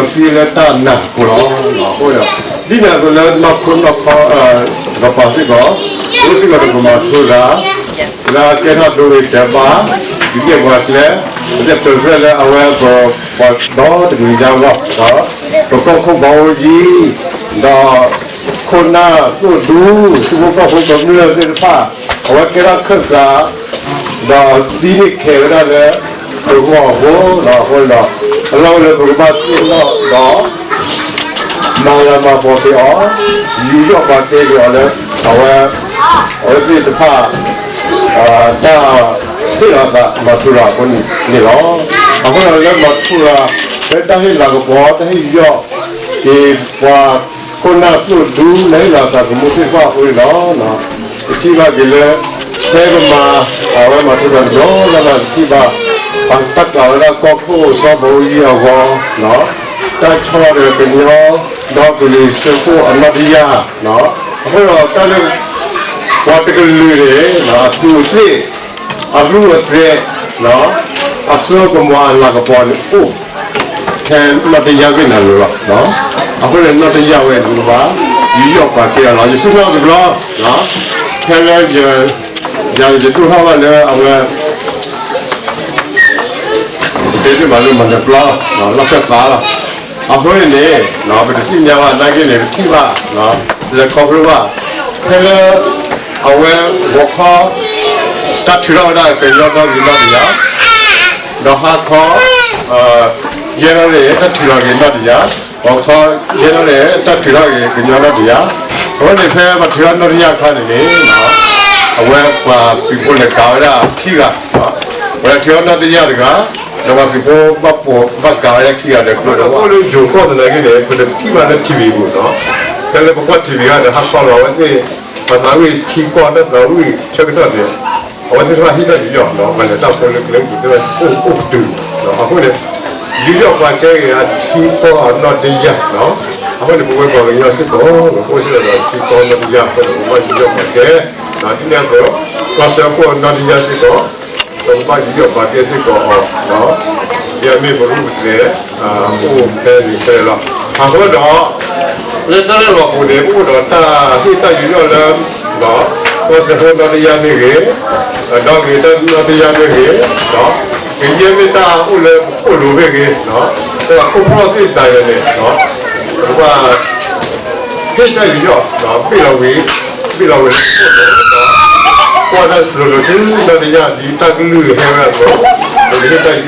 သံလၢတၢ်နာ်အဃိလီၤ. အဃိဒီး ဒ်န့ၣ်အသိးလၢနီၢ်ခိနီၢ်ခီ တကပၤစ့ၢ်ကီး အိၣ်စ့ၢ်ကီးတကမၤထူရၤ လၢကဲထီၣ်ဒိဂ့ၤတဲာ်ဘၣ် ဒ်န့ၣ်ပှၤကျဲ ပတဲပၢၤဖျဲၣ်လၢအဝဲပ ပှၤဒီတကလုာ်ညါအဂီၢ် ဒီးပကီၢ်ခိၣ်ဘီအိၣ်ယံၤ ဒီးခိၣ်နၢ်သိၣ်ဒူ ထံဖိကီၢ်ဖိကမျၢၢ်သ့ၣ်တဖၣ် အဝဲကဲထီၣ်ခၢၣ်စး ဒီးသံန့ၢ်ခဲးဝဲဒၣ်လၢ ပဂီၢ်အဃိလီၤ. အဃိဒီး အလီၢ်အိၣ်လၢပကဘၣ်သ့ၣ်နီၣ်ဒီး မၤလၤမၤကပီၤက့ၤအီၤ ယူးယီၣ်ပာ်ကဲက့ၤအီၤလၢ အဝဲ အဝဲသ့ၣ်တဖၣ် တၢ်ဟ့ၣ်လီၤအသးမၤထူရၤအဃိန့ၣ်လီၤ. အဃိဒီးလၢမၤထူရၤ လၢတၢ်ဟ့ၣ်လၤကပီၤ တၢ်ဟ့ၣ်ယူးယီၣ်က့ၤပှၤခိၣ်နၢ်သိၣ်ဒူ လၢဟ့ၣ်လီၤအသးသမူသ့ၣ်တဖၣ်အဃိန့ၣ်လီၤ. ပထံၣ်ဘၣ်က့ၤလၢ ဖဲပမၤ အဝဲမၤထူရၤတဘျီလၢ်လၢ် ပထံၣ်ဘၣ် ပတၢ်ကးဝဲဒၣ်ကီၢ်ခိၣ်စီၤဘီအိၣ်ယံၤအဂီၢ် တၢ်ဆီၣ်ဒီးကညီ ဒီကလုာ်စၢဖှိၣ်အနီၣ်တယၢ် အဃိဒီးတၢ်လၢ ပှၤတကလုာ်န့ၣ် အသူးအသ့ၣ် အရူၢ်အသဲး အစိကမီၤအလၤကပီၤန့ၣ်အိၣ် ဖဲနီၣ်တယၢ်ဝ့ၢ်နၤလီၤ. အဃိန့ၣ်နီၣ်တယၢ်ဝဲန့ၣ် ပကဘၣ် ယူးယီၣ်ပာ်ကဲအီၤလီၤ. ယဆူၣ်ထီၣ်တဘျီ ဖဲလၢ ယၤယဒိၣ်ထီၣ်ဘၣ်လၢအဝဲ ပတဲတ့ၢ်မးလၢမၤနၢၤပျီ လီၢ်ခၢၣ်သးလီၤ. အဃိန့ၣ်န့ၣ် ပတသ့ၣ်ညါဘၣ်နာ်က့န့ၣ် ပထံၣ်ဘၣ် လဲၤခီဖျိဘၣ် ဖဲလၢ အဝဲဂီၤခီ တၢ်ထုးထီၣ်ဝဲဒၣ်ကညီဒီကလုာ်နီၣ်တယၢ် ဒီးဟါခီ ယဲၢ်နၣ်ရံၣ် တၢ်ထုးထီၣ်က့ၤနီၣ်တယၢ်, ဂီၤခီ ယဲၢ်နၣ်ရံၣ် တၢ်ထုးထီၣ်က့ၤကညီနီၣ်တယၢ်, အဃိန့ၣ်ဖဲပှၤထုးထီၣ်နီၣ်တယၢ်အခါန့ၣ်န့ၣ် အဝဲပှၤသုးဖိလဲၤကၤဝဲဒၣ်ခံဂၤ, ပှၤထုးထီၣ်နီၣ်တယၢ်တဂၤ, ဒီးပှၤသုးဖိဘၣ်ပိာ်ဘၣ်ကၤဝဲဒၣ်ခံဂၤဒီးကျိဒီး အိၣ်လၢယိၤကီၢ်သနာ်က့န့ၣ် ပတထံၣ်ဘၣ်လၢ ထံၣ်ဝံၤ ပူၤနီၤ, ဖဲလၢပကွၢ်ထံၣ်ဝံၤအခါန့ၣ် ဟးခီလီၤအဝဲသ့ၣ် ပှၤသးဝံၣ်ထံကီၢ်တၢ်သးဝံၣ်ဆၢကတီၢ်န့ၣ် အဝဲသ့ၣ်တဖၣ်ဟ့ၣ်တၢ်ယူးယီၣ်နီၤ, ပှၤလဲၤတၢ်ဖိလၢကျဲပူၤသ့ၣ်တဖၣ်အိၣ်အိၣ်ကတုၤ, အဃိန့ၣ် ယူးယီၣ်ပာ်ကဲက့ၤအထံကီၢ်နီၣ်တယၢ်နီၤ, အဃိန့ၣ် ပဝဲပှၤကညီစ့ၢ်ကီး ပအိၣ်စ့ၢ်ကီးဒီးထံကီၢ်နီၣ်တယၢ်အဃိန့ၣ် ပကဘၣ်ယူးယီၣ်ပာ်ကဲ, ဒ်န့ၣ်အသိး ကီၢ်စၢဖှိၣ်နီၣ်တယၢ်စ့ၢ်ကီး ပကဘၣ်ယူးယီၣ်ပာ်ကဲစ့ၢ်ကီးအီၤ, ယမ့ၢ်ပရူၢ်ပသဲး အိၣ်ဖဲန့ၣ်ဖဲလီၤ. အဃိဒီး လၢတၢ်လၢလီၤပူၤန့ၣ် ပအိၣ်ဒီးတၢ်ဟ့ၣ်တၢ်ယူးယီၣ်လၢ ကီၢ်စၢဖှိၣ်နီၣ်တယၢ်မ့ၢ်ဂ့ၤ, ဒီးဂ့ၤတၢ်နီၣ်တယၢ်မ့ၢ်ဂ့ၤ, ကယဲၢ်မ့ၢ်တၢ်အိၣ်လၢပခိၣ်လိၤမ့ၢ်ဂ့ၤ, တၢ်ခိၣ်ဖျီၣ်သ့ၣ်တဖၣ်န့ၣ် ပကဘၣ် ဟ့ၣ်တၢ်ယူးယီၣ် ဘ့ၣ်လီၤဝံၤ ဘ့ၣ်လီၤဝံၤလၢ ကွၢ်တၢ်လိၤလိၤဆူနီၣ်တယၢ် ဒ်တၢ်ကလုၢ်ဟဲဝဲအသိး, ပ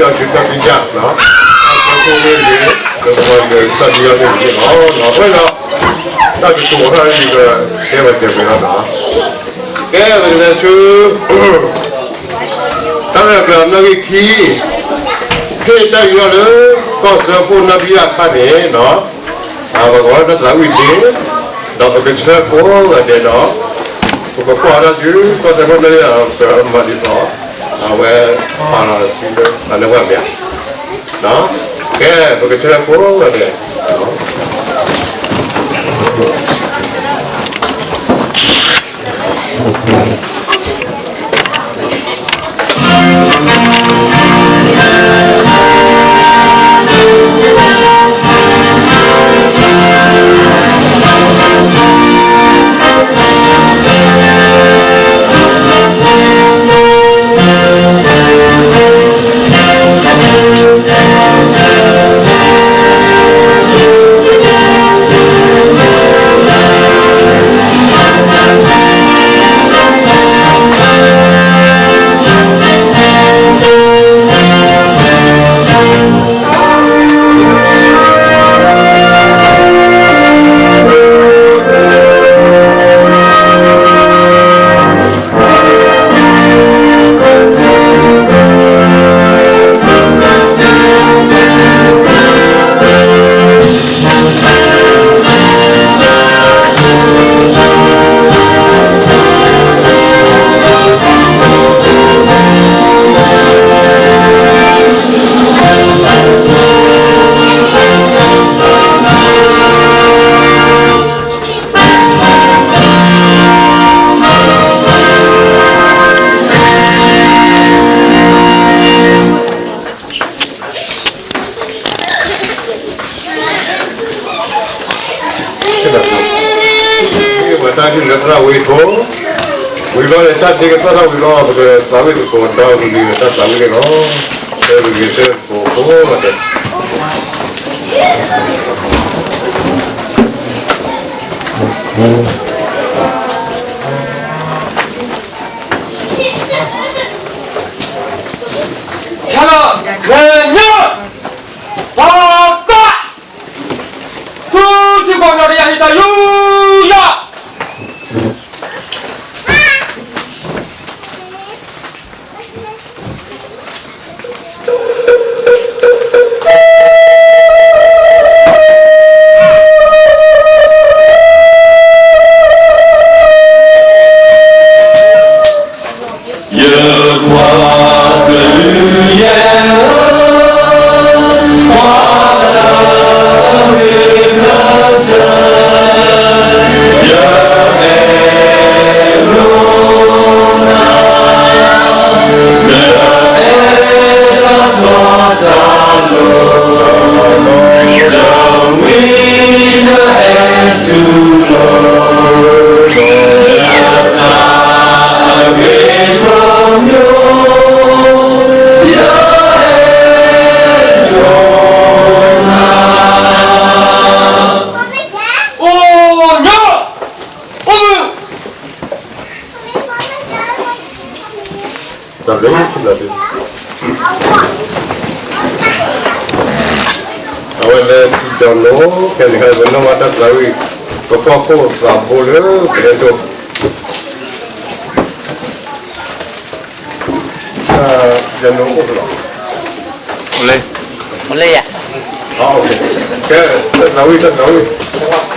ကဟ့ၣ်တၢ်ယူးယီၣ်ဆူနီၣ်တယၢ်, တၢ်ခိၣ်မ့ၢ်ဂ့ၤ, ဒီးပှၤကညီတၢ်ယူးယီၣ်မ့ၢ်ဂ့ၤလီၤ. အဃိဒီး တၢ်ကတိၤအခါအံၤဒီး တဲဘၣ်တဲပှဲၤလီၤနီၤ. ကဲ ပကလဲၤဆူ တၢ်ရဲၣ်ကျဲၤအနီၣ်ဂံၢ်ခံ, ဟ့ၣ်တၢ်ယူးယီၣ်လၢ ကီၢ်စၢဖှိၣ်နီၣ်တယၢ်အခါန့ၣ်နီၤ, ပကဝဲတၢ်သးဝံၣ်ဒ့, ဒီးပကဆှၢကိးဂၤဒဲးဒီး ပကကွၢ်တၢ်ဆူ ကီၢ်စၢဖှိၣ်နီၣ်တယၢ်ဒီး ပမၤဒ်သိး အဝဲပာ်လီၤဆူလၢအလၢဝဲမ့ၢ်ဧါ. ကဲ ပကဆှၢကိးဂၤဒဲး လၢသရၣ်ဝံၤထိ, ဝံၤဘျီန့ၣ် တၢ်ဒ့ကသီၣ်ထီၣ်ဝံၤလီၤ ပကသးဝံၣ်သကိးဒီကလုာ်ဒီးတၢ်သးဝံၣ်န့ၣ်လီၤ. ကဲ ပဂ့ၤဆၢသကိးဖိလီၤတဲ ဟဲလီၤ, ဝဲညါ, ပှၤသး, ဆူထံကီၢ်ဒီးယၤဟ့ၣ်တၢ်ယူးယၤ ယကွၢ်ကလုၢ်ယဲၢ်ဧၢ, ကွၢ်လၢအဂ့ၤကတၢၢ်, ယအဲၣ်လိာ်နၤ, နအဲၣ်တၢ်ထီတၢ်လိၤ, တၢ်ဝံၤနအဲၣ်တူၢ်လိာ် တၢ်အဂ့ၢ်တမံၤ ယအဲၣ်လိာ်နၤ. အိၣ်ညီ, အိၣ်မုာ် တၢ်ဘျုး, အဝဲလၢ ယနီၢ် ဖဲန့ၣ်ခါ ပနီၣ်ဘၣ်တၢ်သးဝံၣ် ပကီၢ်ခိၣ်သးဘိလၢပဟဲဒိၣ် ယနီၢ်အိၣ်လီၤ, လၢ, လၢယၤ, ကဲ, တၢ်သးဝံၣ် တၢ်သးဝံၣ်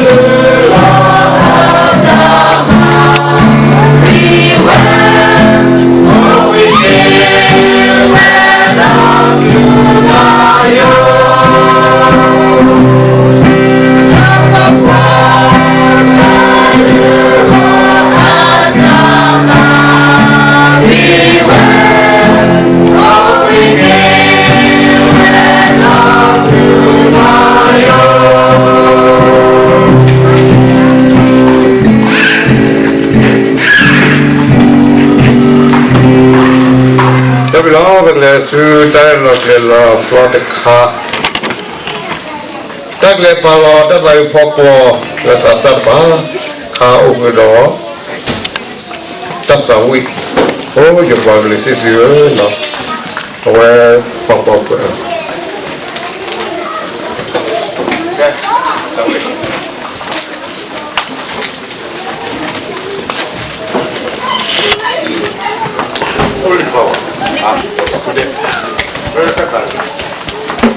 တၢ်ဘျုးလီၤ. ပကလဲၤဆူတၢ်ရဲၣ်လီၤကျဲၤလီၤသီတခါ, တၢ်ကျဲၤပာ်လီၤတၢ်သးဝံၣ်ဖီကွီၤလၢသးစၢ်တဖၣ်, ခါအိၣ်ဃုာ်ဒီး တၢ်သးဝံၣ်, အိ ယပှၤကလုာ်သ့ၣ်သုဧၢ, အဝဲပှၤကွၢ်ကွၢ် ယဟ့ၣ်ဂံၢ်အိၣ်ဝဲဒၣ်ခံခါ, ဟဲဝဲဒၣ်လၢ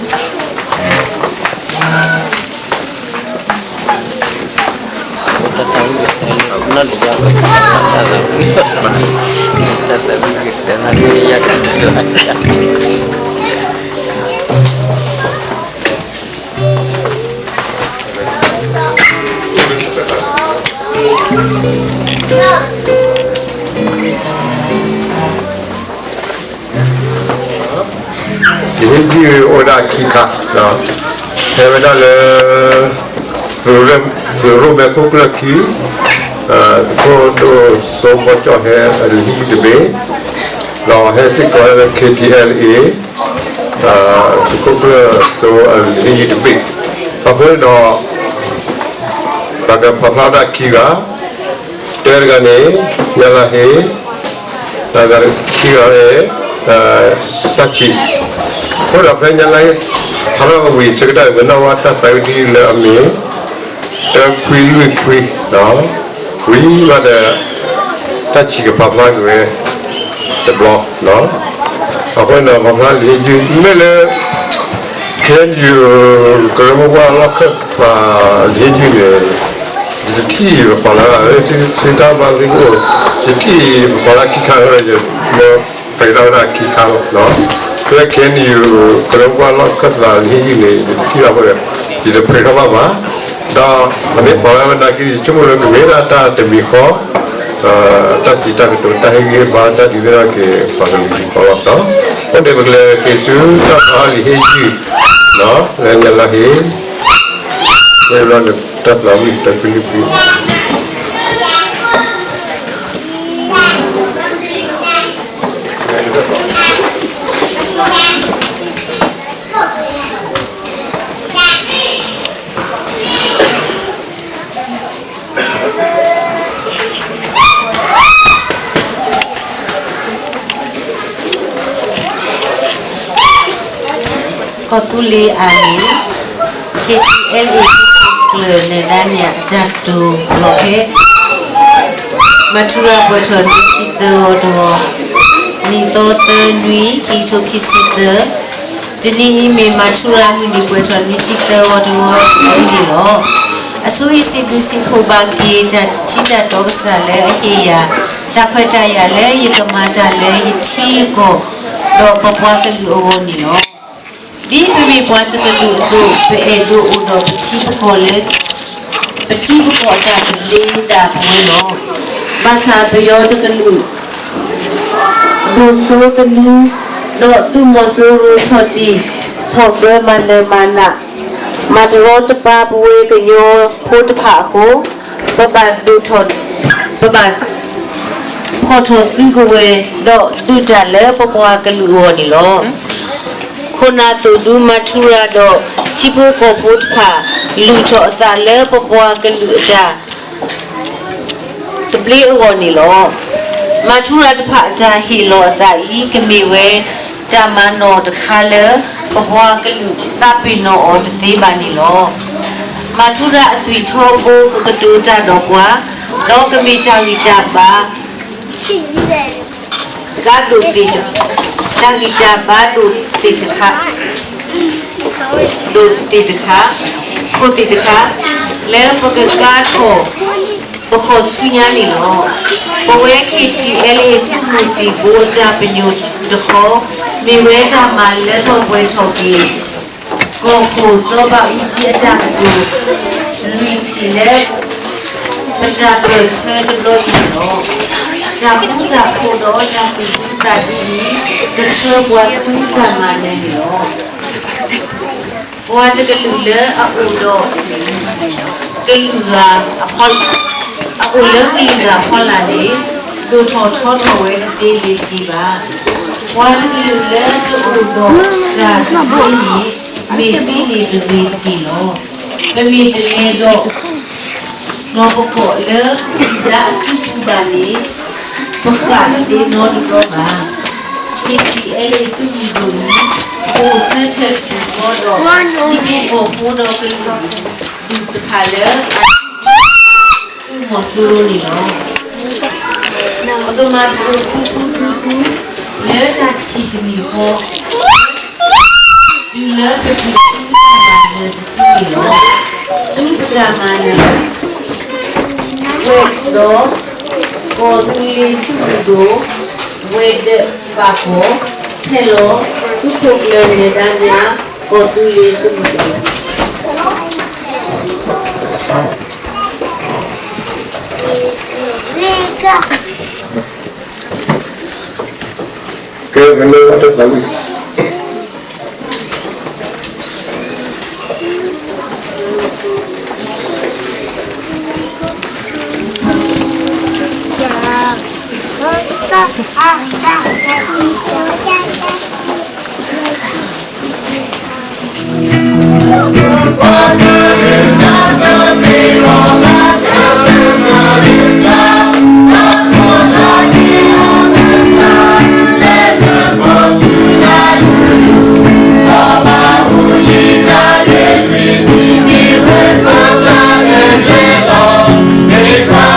သုးရိၣ်မဲခိၣ်ကျၢၢ်ခံ, သုးခိၣ်ဒိၣ်စိဘီကၠီၣ်ဟဲအလံာ်ဟ့ၣ်ဂံၢ်တဘ့ၣ်, ဒီးဟဲစ့ၢ်ကီးလၢ ခ့ထံအဲလ်အ့, သုးခိၣ်ကျၢၢ်စိအလံာ်ဟ့ၣ်ဂံၢ်တဘ့ၣ်, အဃိန့ၣ်ဒီး ပကဖးဖျါဒၣ်ခံဂၤ, တဂၤန့ၣ် ညါလါဟ့, တဂၤခံဂၤန့ၣ် တၢ်ဆံး, အဃိဒီးဖဲညါလါဟ့ ဖးထီၣ်ဝံၤဆၢကတီၢ် ပနၢ်ဟူတၢ်သးဝံၣ်ဒ်လၢအမ့ၢ် တၢခွံလွံၢ်ခွံ, ဝံၤဘၣ်ဒီး တၢ်ဆံးကဖးဖျါက့ၤဝဲ တဘျီ, အဃိန့ၣ်ဒီး ဖးဖျါလံာ်ဟ့ၣ်ဂံၢ် မ့ၢ်လၢ ခဲအံၤ ကရၢမိၢ်ပှၢ်လီၢ်ခၢၣ်သးလံာ်ဟ့ၣ်ဂံၢ်န့ၣ် ယတထံၣ်ပပှၤလၢ သုတၢ်ဘၣ်သ့ၣ်အိၣ်, ယထံၣ်ပပှၤလၢခံခါလီၤ, ယပှဲၤထီၣ်ဝဲဒၣ်ခံခါလီၤ. ဖဲခဲအံၤ ကရၢမိၢ်ပှၢ်လီၢ်ခၢၣ်သးလံာ်ဟ့ၣ်ဂံၢ်န့ၣ် ယတထံၣ်ဘၣ်အဃိဒီး ယတပှဲၤထီၣ်ဘၣ်ဘၣ်, ဒီးအမ့ၢ်ပှၤလၢဝဲနာ်က့ ယဆိကမိၣ်လၢကမ့ၢ်ဒၣ်တၢ်တမံၤဃီ တၢ်စံးတၢ်ကတိၤ တၢ်ဟ့ၣ်ဂံၢ်ဟ့ၣ်ဘါ တၢ်ဒုးသ့ၣ်နီၣ်က့ၤ ပှၤကလုာ်တံၤသကိးလီၤ. အဃိန့ၣ် ပကလဲၤက့ၤဆူတၢ်ဖးလံာ်ဟ့ၣ်ဂံၢ် လၢညါလါဟ့, လၢတၢ်သးဝံၣ်တၢ်ကလုၢ်ကလုၢ် ကီၢ်သူလ့ၤအမံၤ ခ့ထံအဲလ်အ့ ကျၢၢ်နဲၣ်ဒါမ့ၢ်အတၢ်ကတိၤလီၤဖဲ မၤထူရၤပှဲၤထီၣ်နွံဆံသၢဂီၤတဂီၤ, နံၣ်သီသၢနွံ ခံကထိခံဆံသၢ, တနံၤအံၤမ့ၢ်မၤထူရၤမုၢ်နံၤပှဲၤထီၣ်နွံဆံသၢဂီၤတဂီၤအံၤန့ၣ်လီၤ. အဆိအံၤ စံးဘျုးစံးဖှိၣ်ဘၣ်က့ၤတၢ်ထံတၢ်တီကစၢ်လၢအဟ့ၣ်ယၤ တၢ်ခွဲးတၢ်ယာ်လၢယကမၤတၢ်လၢယထံယကီၢ် ဒီးပပှၤကလုာ်အဂီၢ်န့ၣ်လီၤ. ဒ်ပမ့ၢ်ပှၤတကလုာ်အသိး ပအဲၣ်ဒိးအိၣ်ဒီးပထံပကီၢ်လၢ ပထံပကီၢ်အတၢ်သဘျ့သးပဝဲလီၤ. ဘၣ်ဆၣ်ပယီၤတကလုာ် ဒိၣ်စိသနူ ဒီးသုးမီၤစိရိၤဆီၣ်တံၢ် ဆီၣ်သၢမၤနၢၤမၤနး မၤတရီတပါပဝဲကညီဖိတဖၣ်အဃိ ပဘၣ်ဒိၣ်ထီၣ် ပဘၣ် ဖီၣ်ထီၣ်စုကဝဲၤ ဒီးဒုးတၢ်လၢပပှၤကလုာ်အဂီၢ်န့ၣ်လီၤ. ခိၣ်နၢ်သိၣ်ဒူမၤထူရၤဒီး ထံဖိကီၢ်ဖိတဖၣ် လူၢ်ထီၣ်အသးလၢပပှၤကလုာ်အတၢ် သဘျ့အဂီၢ်န့ၣ်လီၤ. မၤထူရၤတဖၣ်အတၢ်ဟ့ၣ်လီၤအသးအံၤ ကမ့ၢ်ဝဲတၢ်မၤနီၣ်တခါလၢ ပပှၤကလုာ်သးပ့ၤနီၣ်အီၤတသ့ဘၣ်န့ၣ်လီၤ. မၤထူရၤအသွံၣ်ထီဘိကကတိၤတၢ်ဒီးပှၤ ဒီးကမ့ၢ်တၢ်ဂံၢ်တၢ်ဘါ ဂၤဒိၣ်သ့ၣ်တ တၢ်ဂံၢ်တၢ်ဘါဒိၣ်သ့ၣ်တခါ ဒိၣ်သ့ၣ်တခါ ခိၣ်သ့ၣ်တခါ လၢပကကါထီၣ် ပခီၣ်ဆူညါန့ၣ်လီၤ. ပဝဲ ခ့ၣ်ထံၣ်အဲလ့ၣ် သုးမုၢ်သံၣ်ဘိအတၢ်ပညိၣ်တခီ မ့ၢ်ဝဲတၢ်မၤလၢထီၣ်ပှဲၤထီၣ်က့ၤ ကီၢ်ခိၣ်စီၤဘးအူကၠံအတၢ်ကတိၤ လွံၢ်ထံၣ်လၢ ပတၢ်ပၢၢ်ဆၢတဘျီအံၤန့ၣ်လီၤ. တၢ်ဃူတၢ်ဖိးဒီးတၢ်သူၣ်ဒူသးဒူအံၤ ကဆှၢပှၤဆူတၢ်မၤနၢၤန့ၣ်လီၤ. ပှၤတကလုာ်လၢအအိၣ်ဒီး ကလုာ်ဂၤအဖီ အအိၣ်လၢကလုာ်ဂၤအဖီလာ်န့ၣ် ဒိၣ်ထီၣ်ထီထီၣ်ဝဲတသ့လၢၤတက့ၢ်ဘၣ်. ပှၤတကလုာ်လၢအအိၣ်ဒီးတၢ်သဘျ့န့ၣ် မ့ၢ်သ့န့ၣ်တဂ့ၤတက့ၢ်လီၤ. ပမ့ၢ်တလဲၤဒီး နီၢ်ပကီၢ်လၢ ဒၣ်အစုပူၤဘၣ်န့ၣ် ပဃၣ်တသ့နီတဘျီဘၣ်. ခ့ၣ်ထံၣ်အဲလ့ၣ် သုးမုၢ်ဒိၣ်အံၤ အိၣ်ဆၢထၢၣ်တပူၤဃီဒီး ထံဖိကီၢ်ဖိဒီးကလုာ်ဒူၣ်တဖၣ်လၢ အ သုးမီၤစိရိၤန့ၣ်လီၤ. ပကမၤသကိးဃူဃူထူထူ လၢတၢ်ထံၣ်တမံၤဃီ တုၤလၢပတုၤဆူတၢ်မၤနၢၤတစုန့ၣ်လီၤ. ဆူပတၢ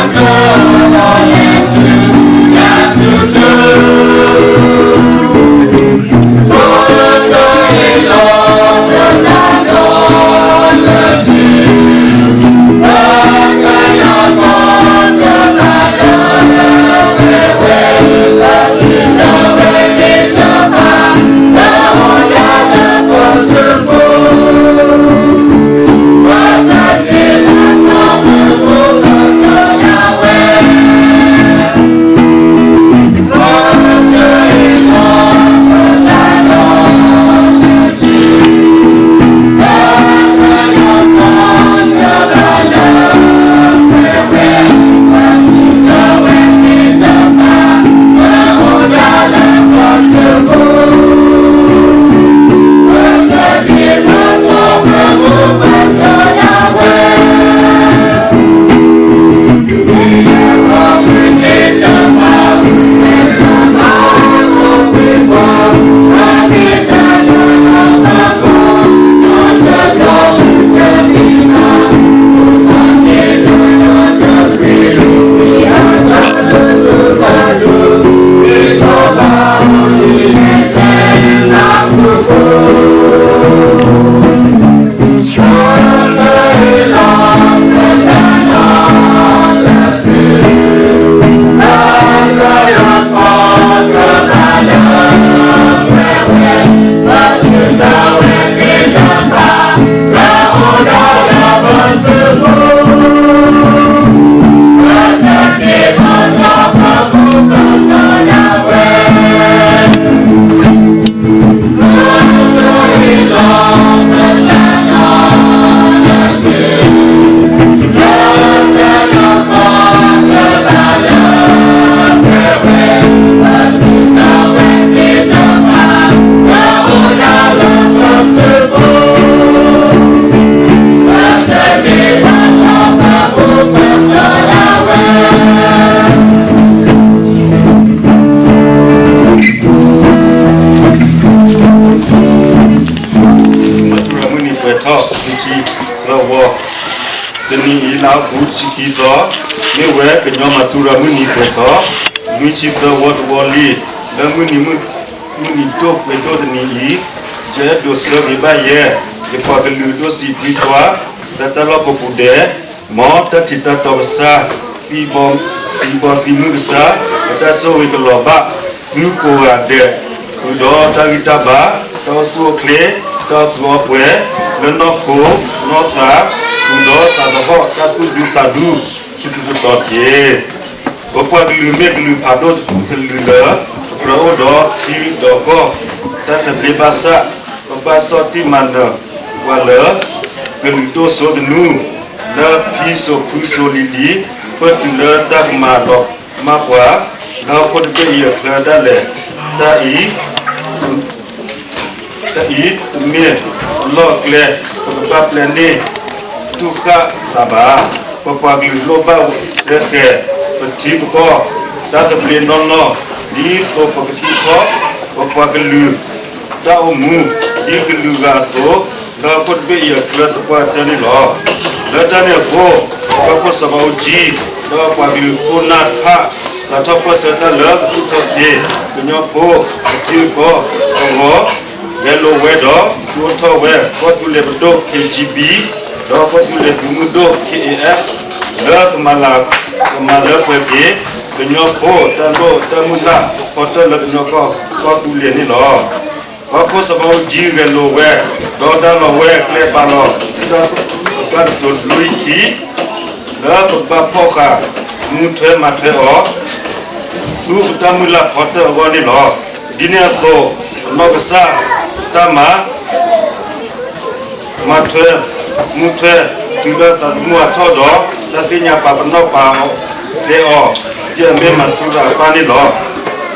်မၤနၢၤ ဝဲဒီး ကီၢ်သူလ့ၤသုးမုၢ်ဒိၣ် ဝဲၤဒၢးပာ်ဖှိၣ် ဆဲးလီၤ သုးခိၣ်ကျၢၢ်နဲဒါညါ ကီၢ်သူလ့ၤသုးမုၢ်ဒိၣ် ကဲ မ့ၢ်လၢအတၢ်သးဝံၣ် မၤထူရၤမုၢ်နံၤပှဲၤထီၣ် နွံဆံသၢဝီ တနံၤအံၤ လါအီကူး တဆံခံသီ မ့ၢ်ဝဲကညီမၤထူရၤမုၢ်နံၤပှဲၤထီၣ် နွံဆံသၢဝီတဝီလံ. လၢမုၢ်နံၤ မုၢ်နံၤဒိၣ်ပှဲၤဒိၣ်တနံၤအံၤ ယအဲၣ်ဒိးဆၢဂ့ၤဘၣ်ယဲ ယပှၤကလုာ်ဒိၣ်စံးဘျုးပှၤ လၢတၢ်လီၢ်ကိးပူၤဒဲး, မ်တၢ်ထံးတၢ်တီကစၢ်, သံဘီသံမုၢ်ကစၢ်, ပတၢ်ဆိၣ်ဂ့ၤကလီၤဘၣ်သုကိးဂၤဒဲး, ဃုာ်ဒီးတၢ်ဂံၢ်တၢ်ဘါ, တၢ်အိၣ်ဆူၣ်အိၣ်ချ့, တၢ်အီၣ်ကုၢ်အီပှဲၤ, လၢနီၢ်ခိနီၢ်သး, ဃုာ်ဒီးသးသဟီၣ်တၢ်သူၣ်ဒူသးဒူ, ထူထူတီတီတက့ၢ်. ပပှၤကလုာ်မ့ၢ်ကလုာ်ဖးဒိၣ်တကလုာ်လၢ ပကြၢးအိၣ်ဒီးထံဒီးကီၢ်, တၢ်သဘျ့ဘၣ်ဆၣ်, ပဘၣ်ဆီၣ်တံၢ်မၤနၢၤပှၤလၢ ကလုာ်ဒိၣ်စိသနူ, လၢဖံစိာ်ဖုစိာ်လံၤလံၤ, ပတုၤလၢတၢ်ကမၤဒီးမၤပှၤ, လၢဟီၣ်ခိၣ်တဘ့ၣ်အံၤအချၢဒၣ်လဲာ်, တၢ်အံၤ တၢ်အံၤတမ့ၢ်အလီၢ်အကျဲ ပကဘၣ်ပျဲန့ၢ်တူၢ်ဃၣ်သးဘၣ်. ပပှၤကလုာ်လိၣ်ဘၣ်စဲဃဲၤပထံပကီၢ်တၢ်သဘျ့နီၢ်နီၢ်, ဒ်သိးပကသူၣ်ထီၣ်ပပှၤကလုာ်တၢ်အိၣ်မူ ဒ်ကလုာ်ဂၤအသိး, လၢဟီၣ်ခိၣ်တဘ့ၣ်အံၤအချၢသပှၢ်တၢၢ်န့ၣ်လီၤ. လၢတၢ်န့ၣ်အဃိ, ကီၢ်ခိၣ်စီၤဘးအူကၠံ ဒီးပှၤကလုာ်ခိၣ်နၢ်တဖၣ် စးထီၣ်ပၢၢ်ဆၢတၢ်လၢကသူၣ်ထီၣ်က့ၤကညီဖိအထံအကီၢ်, အဂီၢ်, ဂဲၤလိာ်ဝဲဒီးဒုးအိၣ်ထီၣ်ဝဲ ကီၢ်သူလ့ၤပဒိၣ် KGB ဒီးကီၢ်သူလ့ၤသုးမုၢ်ဒိၣ် KAF လၢကမၤလၤကမၤလၢပှဲၤက့ၤ ကညီဖိတၢ်လိၣ်တၢ်မုၢ်လၢ်ဖီတၢၢ်လၢကညီကီၢ် ကီၢ်သူလ့ၤန့ၣ်လီၤ. ကီၢ်ခိၣ်စီၤဘးအူကၠံဂဲၤလိာ်ဝဲ, ဒီးဒါလီၤဝဲကျဲပာ်လီၤ တၢ်ကတိၤလွံၢ်ထံၣ် လၢပကဘၣ်ဖီၣ်ဃာ် မူထွဲမၤထွဲအီၤ ဆူပတၢ်မုၢ်လၢ်ဖီတၢၢ်အဂီၢ်န့ၣ်လီၤ. ဒ်န့ၣ်အသိး, ပနီၢ်ကစၢ်တၢ်မၤ မၤထွဲ, မူထွဲ, တုၤလၢသးသမူအထီၣ်ဒီး တၢ်သ့ၣ်ညါပာ်ပနီၣ်ပာ်ဖဲအီၤ ဒ်အမ့ၢ်မၤထူရၤအပၢ်န့ၣ်လီၤ.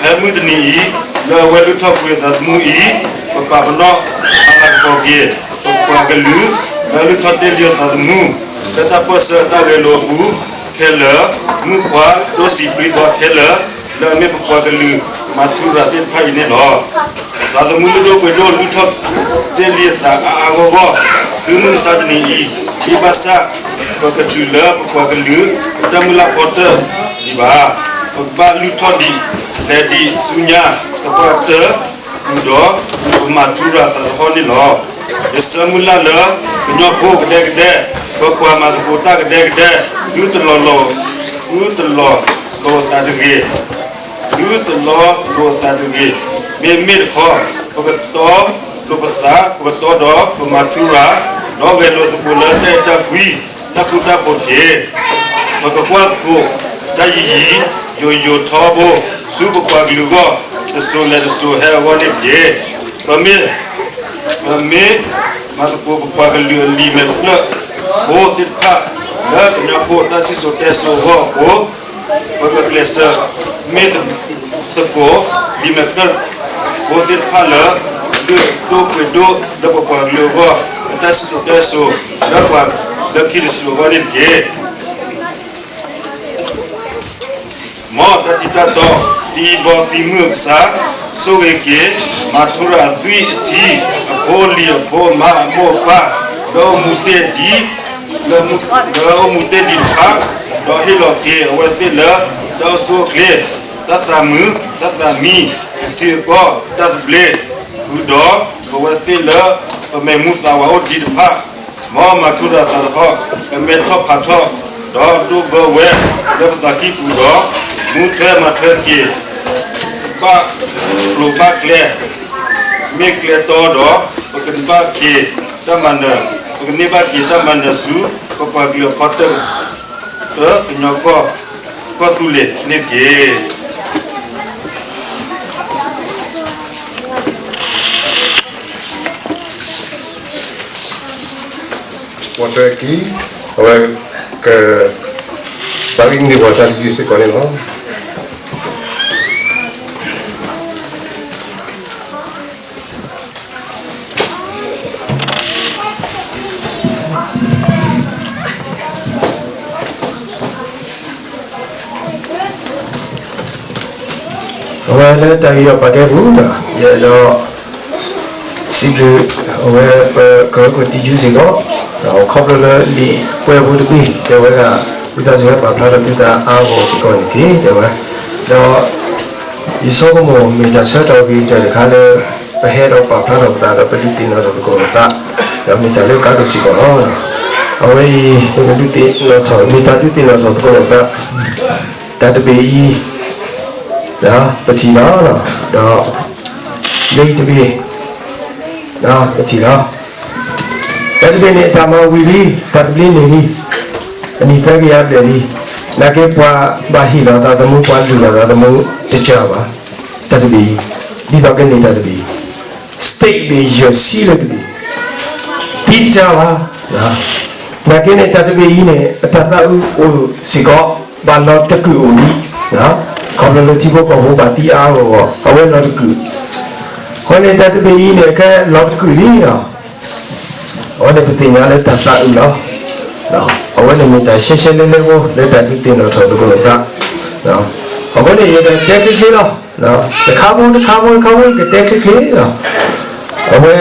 ဖဲမုၢ်တနံၤအံၤ, လၢအဝဲလုၢ်ထီၣ်ကွံာ်အသးသမူအံၤ, ပပာ်ပနီၣ်မၤလၤကပီၤက့ၤ ပပှၤကလုာ် လၢလုၢ်ထီၣ်တ့ၢ်လံအသးသမူ လၢတၢ်ပၢၢ်ဆၢတၢ်ဂဲၤလိာ်အပူၤခဲလၢာ်, မုၣ်ခွါဒိၣ်စံးပြံသီခဲလၢာ် လၢအမ့ၢ်ပပှၤကလုာ်မၤထူရၤသ့ၣ်တဖၣ်အံၤန့ၣ်လီၤ. သးသမူလုၢ်ဒိၣ်ပှ့ၤဒိၣ်လုၢ်ထီၣ်တ့ၢ်လံအသးအါအါဂီၢ်ဂီၢ် တုၤမုၢ်မဆါတနံၤအံၤ, ဒ်ဘၣ်ဆၣ် ပကတုၤလၢပပှၤကလုာ် ပတၢ်မုၢ်လၢ်ဖီတၢၢ်ဒံးဘၣ်. ပကဘၣ်လုၢ်ထီၣ်ဒံး လဲၤဒံးဆူညါ သပှၢ်တၢၢ် ဃုာ်ဒီးပမၤထူရၤသးသဟီၣ်န့ၣ်လီၤ. ယဆၢမုၢ်လၢ်လၢကညီဖိကဒဲကဒဲ, ပပှၤမၤသကိးတၢ်ကဒဲကဒဲ, သုတလီၤလိာ်, သုတလီၤလိာ်အသးတဂ့ၤ, သုတလီၤလိာ်အသးတဂ့ၤ. မ့မ့ၢ်တခီ, ပကတီလိာ်ပသး, ပကတီဒီးပမၤထူရၤ, ဒီးဂဲၤလိာ်သကိးလၢတၢ်အဲၣ်တၢ်ကွံ, တၢ်ဃူတၢ်ဖိးတက့ၢ်. ပကကွၢ်သကိး တၢ်ယံာ်ယံာ်ယိာ်ယိာ်ထီဘိ ဆူပပှၤကလုာ်အဂီၢ် တစိၤလဲၤတစိၤဟဲအဂီၢ်န့ၣ်တက့ၢ်. ပမ့ၢ်, ပမ့ၢ်မၤသကိးပပှၤကလုာ်အလံာ်မဲာ်ဖျၢၣ်ဖိသ့ၣ်တဖၣ် လၢကညီဖိတၢ်စံၣ်စိၤတဲစိၤအဂီၢ်အဃိ, ပကကျဲးစၢးမ့ၢ်သကိး လံာ်မဲာ်ဖျၢၣ်ဖိသ့ၣ်တဖၣ်လၢ လုၢ်ဒိၣ်ပှ့ၤဒိၣ်လၢပပှၤကလုာ်အဂီၢ် အတၢ်စံၣ်စိၤတဲစိၤ လၢပှၤလၢခံတစိၤအဂီၢ်န့ၣ်တက့ၢ်. မ်တၢ်ထံးတၢ်တီ သံဘီသံမုၢ်အကစၢ် ဆိၣ်ဂ့ၤက့ၤ မၤထူရၤအသွံၣ်အထံ အဖိအလံၤအဖိအမါအမိၢ်အပၢ် လၢအိၣ်မူတ့ၢ်ဒံး, လၢအိၣ်မူတ့ၢ်ဒံးတဖၣ်, ဒီးဟ့ၣ်လီၤက့ၤအဝဲသ့ၣ်လၢ တၢ်အိၣ်ဆူၣ်အိၣ်ချ့, တၢ်သးမုာ်, တၢ်သးမံ, အထံအကီၢ်, တၢ်သဘျ့, ဃုာ်ဒီးအဝဲသ့ၣ်လၢ ပမဲာ်မူသးဝးအိၣ်ဒံးတဖၣ် မ်မၤထူရၤသးသဟီၣ် ကမဲထီၣ်ဖးထီၣ် ဒီးဒိးဘၢဝဲလၢပသးကံၢ်ပူၤဒီး မူထွဲမၤထွဲက့ၤ ဘၣ်ကျိၤဘၣ်ကျဲ မ့ၢ်ကျဲတီဒီး ပကဘၣ်က့ၤတၢ်မၤနၢၤ, ပကန့ၢ်ဘၣ်က့ၤတၢ်မၤနၢၤဆူ ပပှၤကလုာ်အဖီတၢၢ် ကညီကီၢ်, ကီၢ်သူလ့ၤန့ၣ်တက့ၢ်. ပှၤတကံ, အဝဲက ဘၣ်ဂံၢ်န့ၢ်ပှၤတၢ်တယုၢ်စ့ၢ်ကီးန့ၣ်လီၤ. အဝဲလၢတၢ်ဂ့ၢ်အီၤပာ်ကဲပူၤဒီး ယအဲၣ်ဒိး စံးဘျုး အဝဲပက ပတယုၢ်စ့ၢ်ကီး ဒီးခီဖျိလၢလံာ်ပှဲၤဖိတဘ့ၣ် တဲဝဲဒၣ် ဝံသးစူၤဟဲပာ်ဖျါထီၣ်သုသးအါဂီၢ်စ့ၢ်ကီးန့ၣ်တက့ၢ် တဲဝဲ, ဒီး ယဆိကမိၣ်မ့ၢ်တၢ်ဆၢကတီၢ်ဂ့ၤကတၢၢ်တခါလၢ ပဟဲဒီးပာ်ဖျါထီၣ်ပသးဒီးပဒုးသ့ၣ်နီၣ်ထီၣ်သကိးပသး ဒီးမ့ၢ်တၢ်လၢကါဒိၣ်စ့ၢ်ကီးလီၤ. အဝဲအံၤ ဒုးသ့ၣ်နီၣ်ထီၣ် မ့ၢ်တၢ်ဒုးသ့ၣ်နီၣ်ထီၣ်သကိးလိာ်သး တၢ်တဘ့ၣ်အံၤ ပထံၣ်လီၤ, ဒီး လၢအံၤတဘ့ၣ် ပထံၣ်လီၤ. တၢ်တဘ့ၣ်န့ၣ် အတၢ်မၤဝံၤလံ, တၢ်သဘျ့န့ၢ်လံ, အနံၣ်သၢကယၤဘျဲၣ်လံ, နာ်က့ပှၤဘၣ်ဟ့ၣ်လီၤသးသမူ ပှၤလုၢ်လီၤသးသမူ တကးဘၣ်, တၢ်တဘ့ၣ်အံၤ ဒ်သိးကန့ၢ်တၢ်တဘ့ၣ်အံၤ state ဘ့ၣ်ယဲၢ်ဆံလၢတဘ့ၣ် သံတကးဘၣ်. နာ်က့န့ၣ် တၢ်တဘ့ၣ်အံၤန့ၣ် အတၢ်သးအုးအိၣ်စ့ၢ်ကီး ဘၣ်လီၤတကုာ်အိၣ်လံ, ခီဖျိလၢထံဖိကီၢ်ဖိဘၣ်သံအါအါဂီၢ်ဂီၢ် အဝဲလီၤတကုာ်, အဃိန့ၣ် တၢ်တဘ့ၣ်အံၤန့ၣ် ကဲလီၤတကုာ်လံလီၤ. အဝဲန့ၣ်ပသ့ၣ်ညါလၢတၢ်သးအုးလီၤ. အဝဲန့ၣ်မ့ၢ်တၢ်ရှဲရှဲလၢလၢဖိ လၢတၢ်ဒုးသ့ၣ်နီၣ်ထီၣ်သကိးလိာ်သး. အဃိန့ၣ် ယကတဲချ့ချ့လီၤ. တခါဖိတခါဖိတခါဖိ ယကတဲချ့ချ့လီၤ. အဝဲ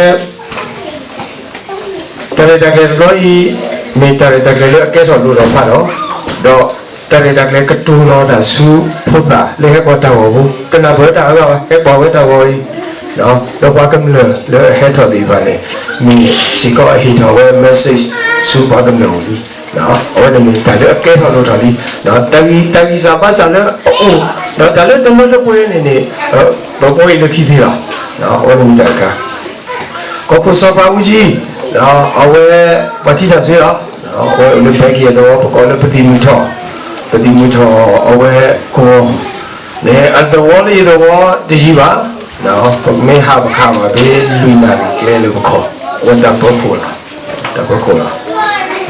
တၢ်ရဲၣ်တၢ်ကျဲၤတဘျီအံၤ မ့ၢ်တၢ်ရဲၣ်တၢ်ကျဲၤလၢအကဲထီၣ်လိၣ်ထီၣ်ဖးထီၣ်, ဒီးတၢ်ရဲၣ်တၢ်ကျဲၤကတိၤလီၤတၢ်ဆူဖိသၣ်လၢဟဲပှၤတၢ်ဂီၤဖိ, တနၢ်ပၢၢ်တၢ်အဂၤဘၣ် ဟဲပှၤဝဲတၢ်ဂီၤအံၤ, ဒီးပှၤကမျၢၢ်လၢအဟဲထီၣ်သ့ၣ်တဖၣ်န့ၣ် မ့ၢ်စ့ၢ်ကီးအဟ့ၣ်ထီၣ်ဝဲ message ဆူပှၤကမျၢၢ်အအိၣ်လံ. အဝဲန့ၣ်မ့ၢ်တၢ်လၢအကဲထီၣ်လိၣ်ထီၣ်လံ. တၢ်ဂံၢ် တၢ်ဂံၢ်စၢ်ဘါစၢ်လၢအအိၣ်, ဒီးတၢ်လၢတလၢတပှဲၤန့ၣ်န့ၣ် ပဘှီအံၤလၢခံသ့လီၤ. အဝဲန့ၣ်မ့ၢ်တၢ်တခါ ကီၢ်ခိၣ်စီၤပၤအူကၠံ, အဝဲ ပှၤထံၣ်တၢ်စွ့လီၤ. အဝဲအိၣ်လၢဘဲက့ၤအသဝီ ပကိးလၢပသံၣ်မုၢ်ထီၣ်, ပသံၣ်မုၢ်ထီၣ် အဝဲကီၢ်န့ၣ် အသဝီလၢယသဝီတယံၤဘၣ်. ပမ့ၢ်ဟးပခးဘၣ်ဖဲလွံၢ်နၣ်ရံၣ်ကျဲလၢပခီၣ်, အဝဲတၢ်ပၢခိၣ်လီၤ, တၢ်ပၢခိၣ်လီၤ.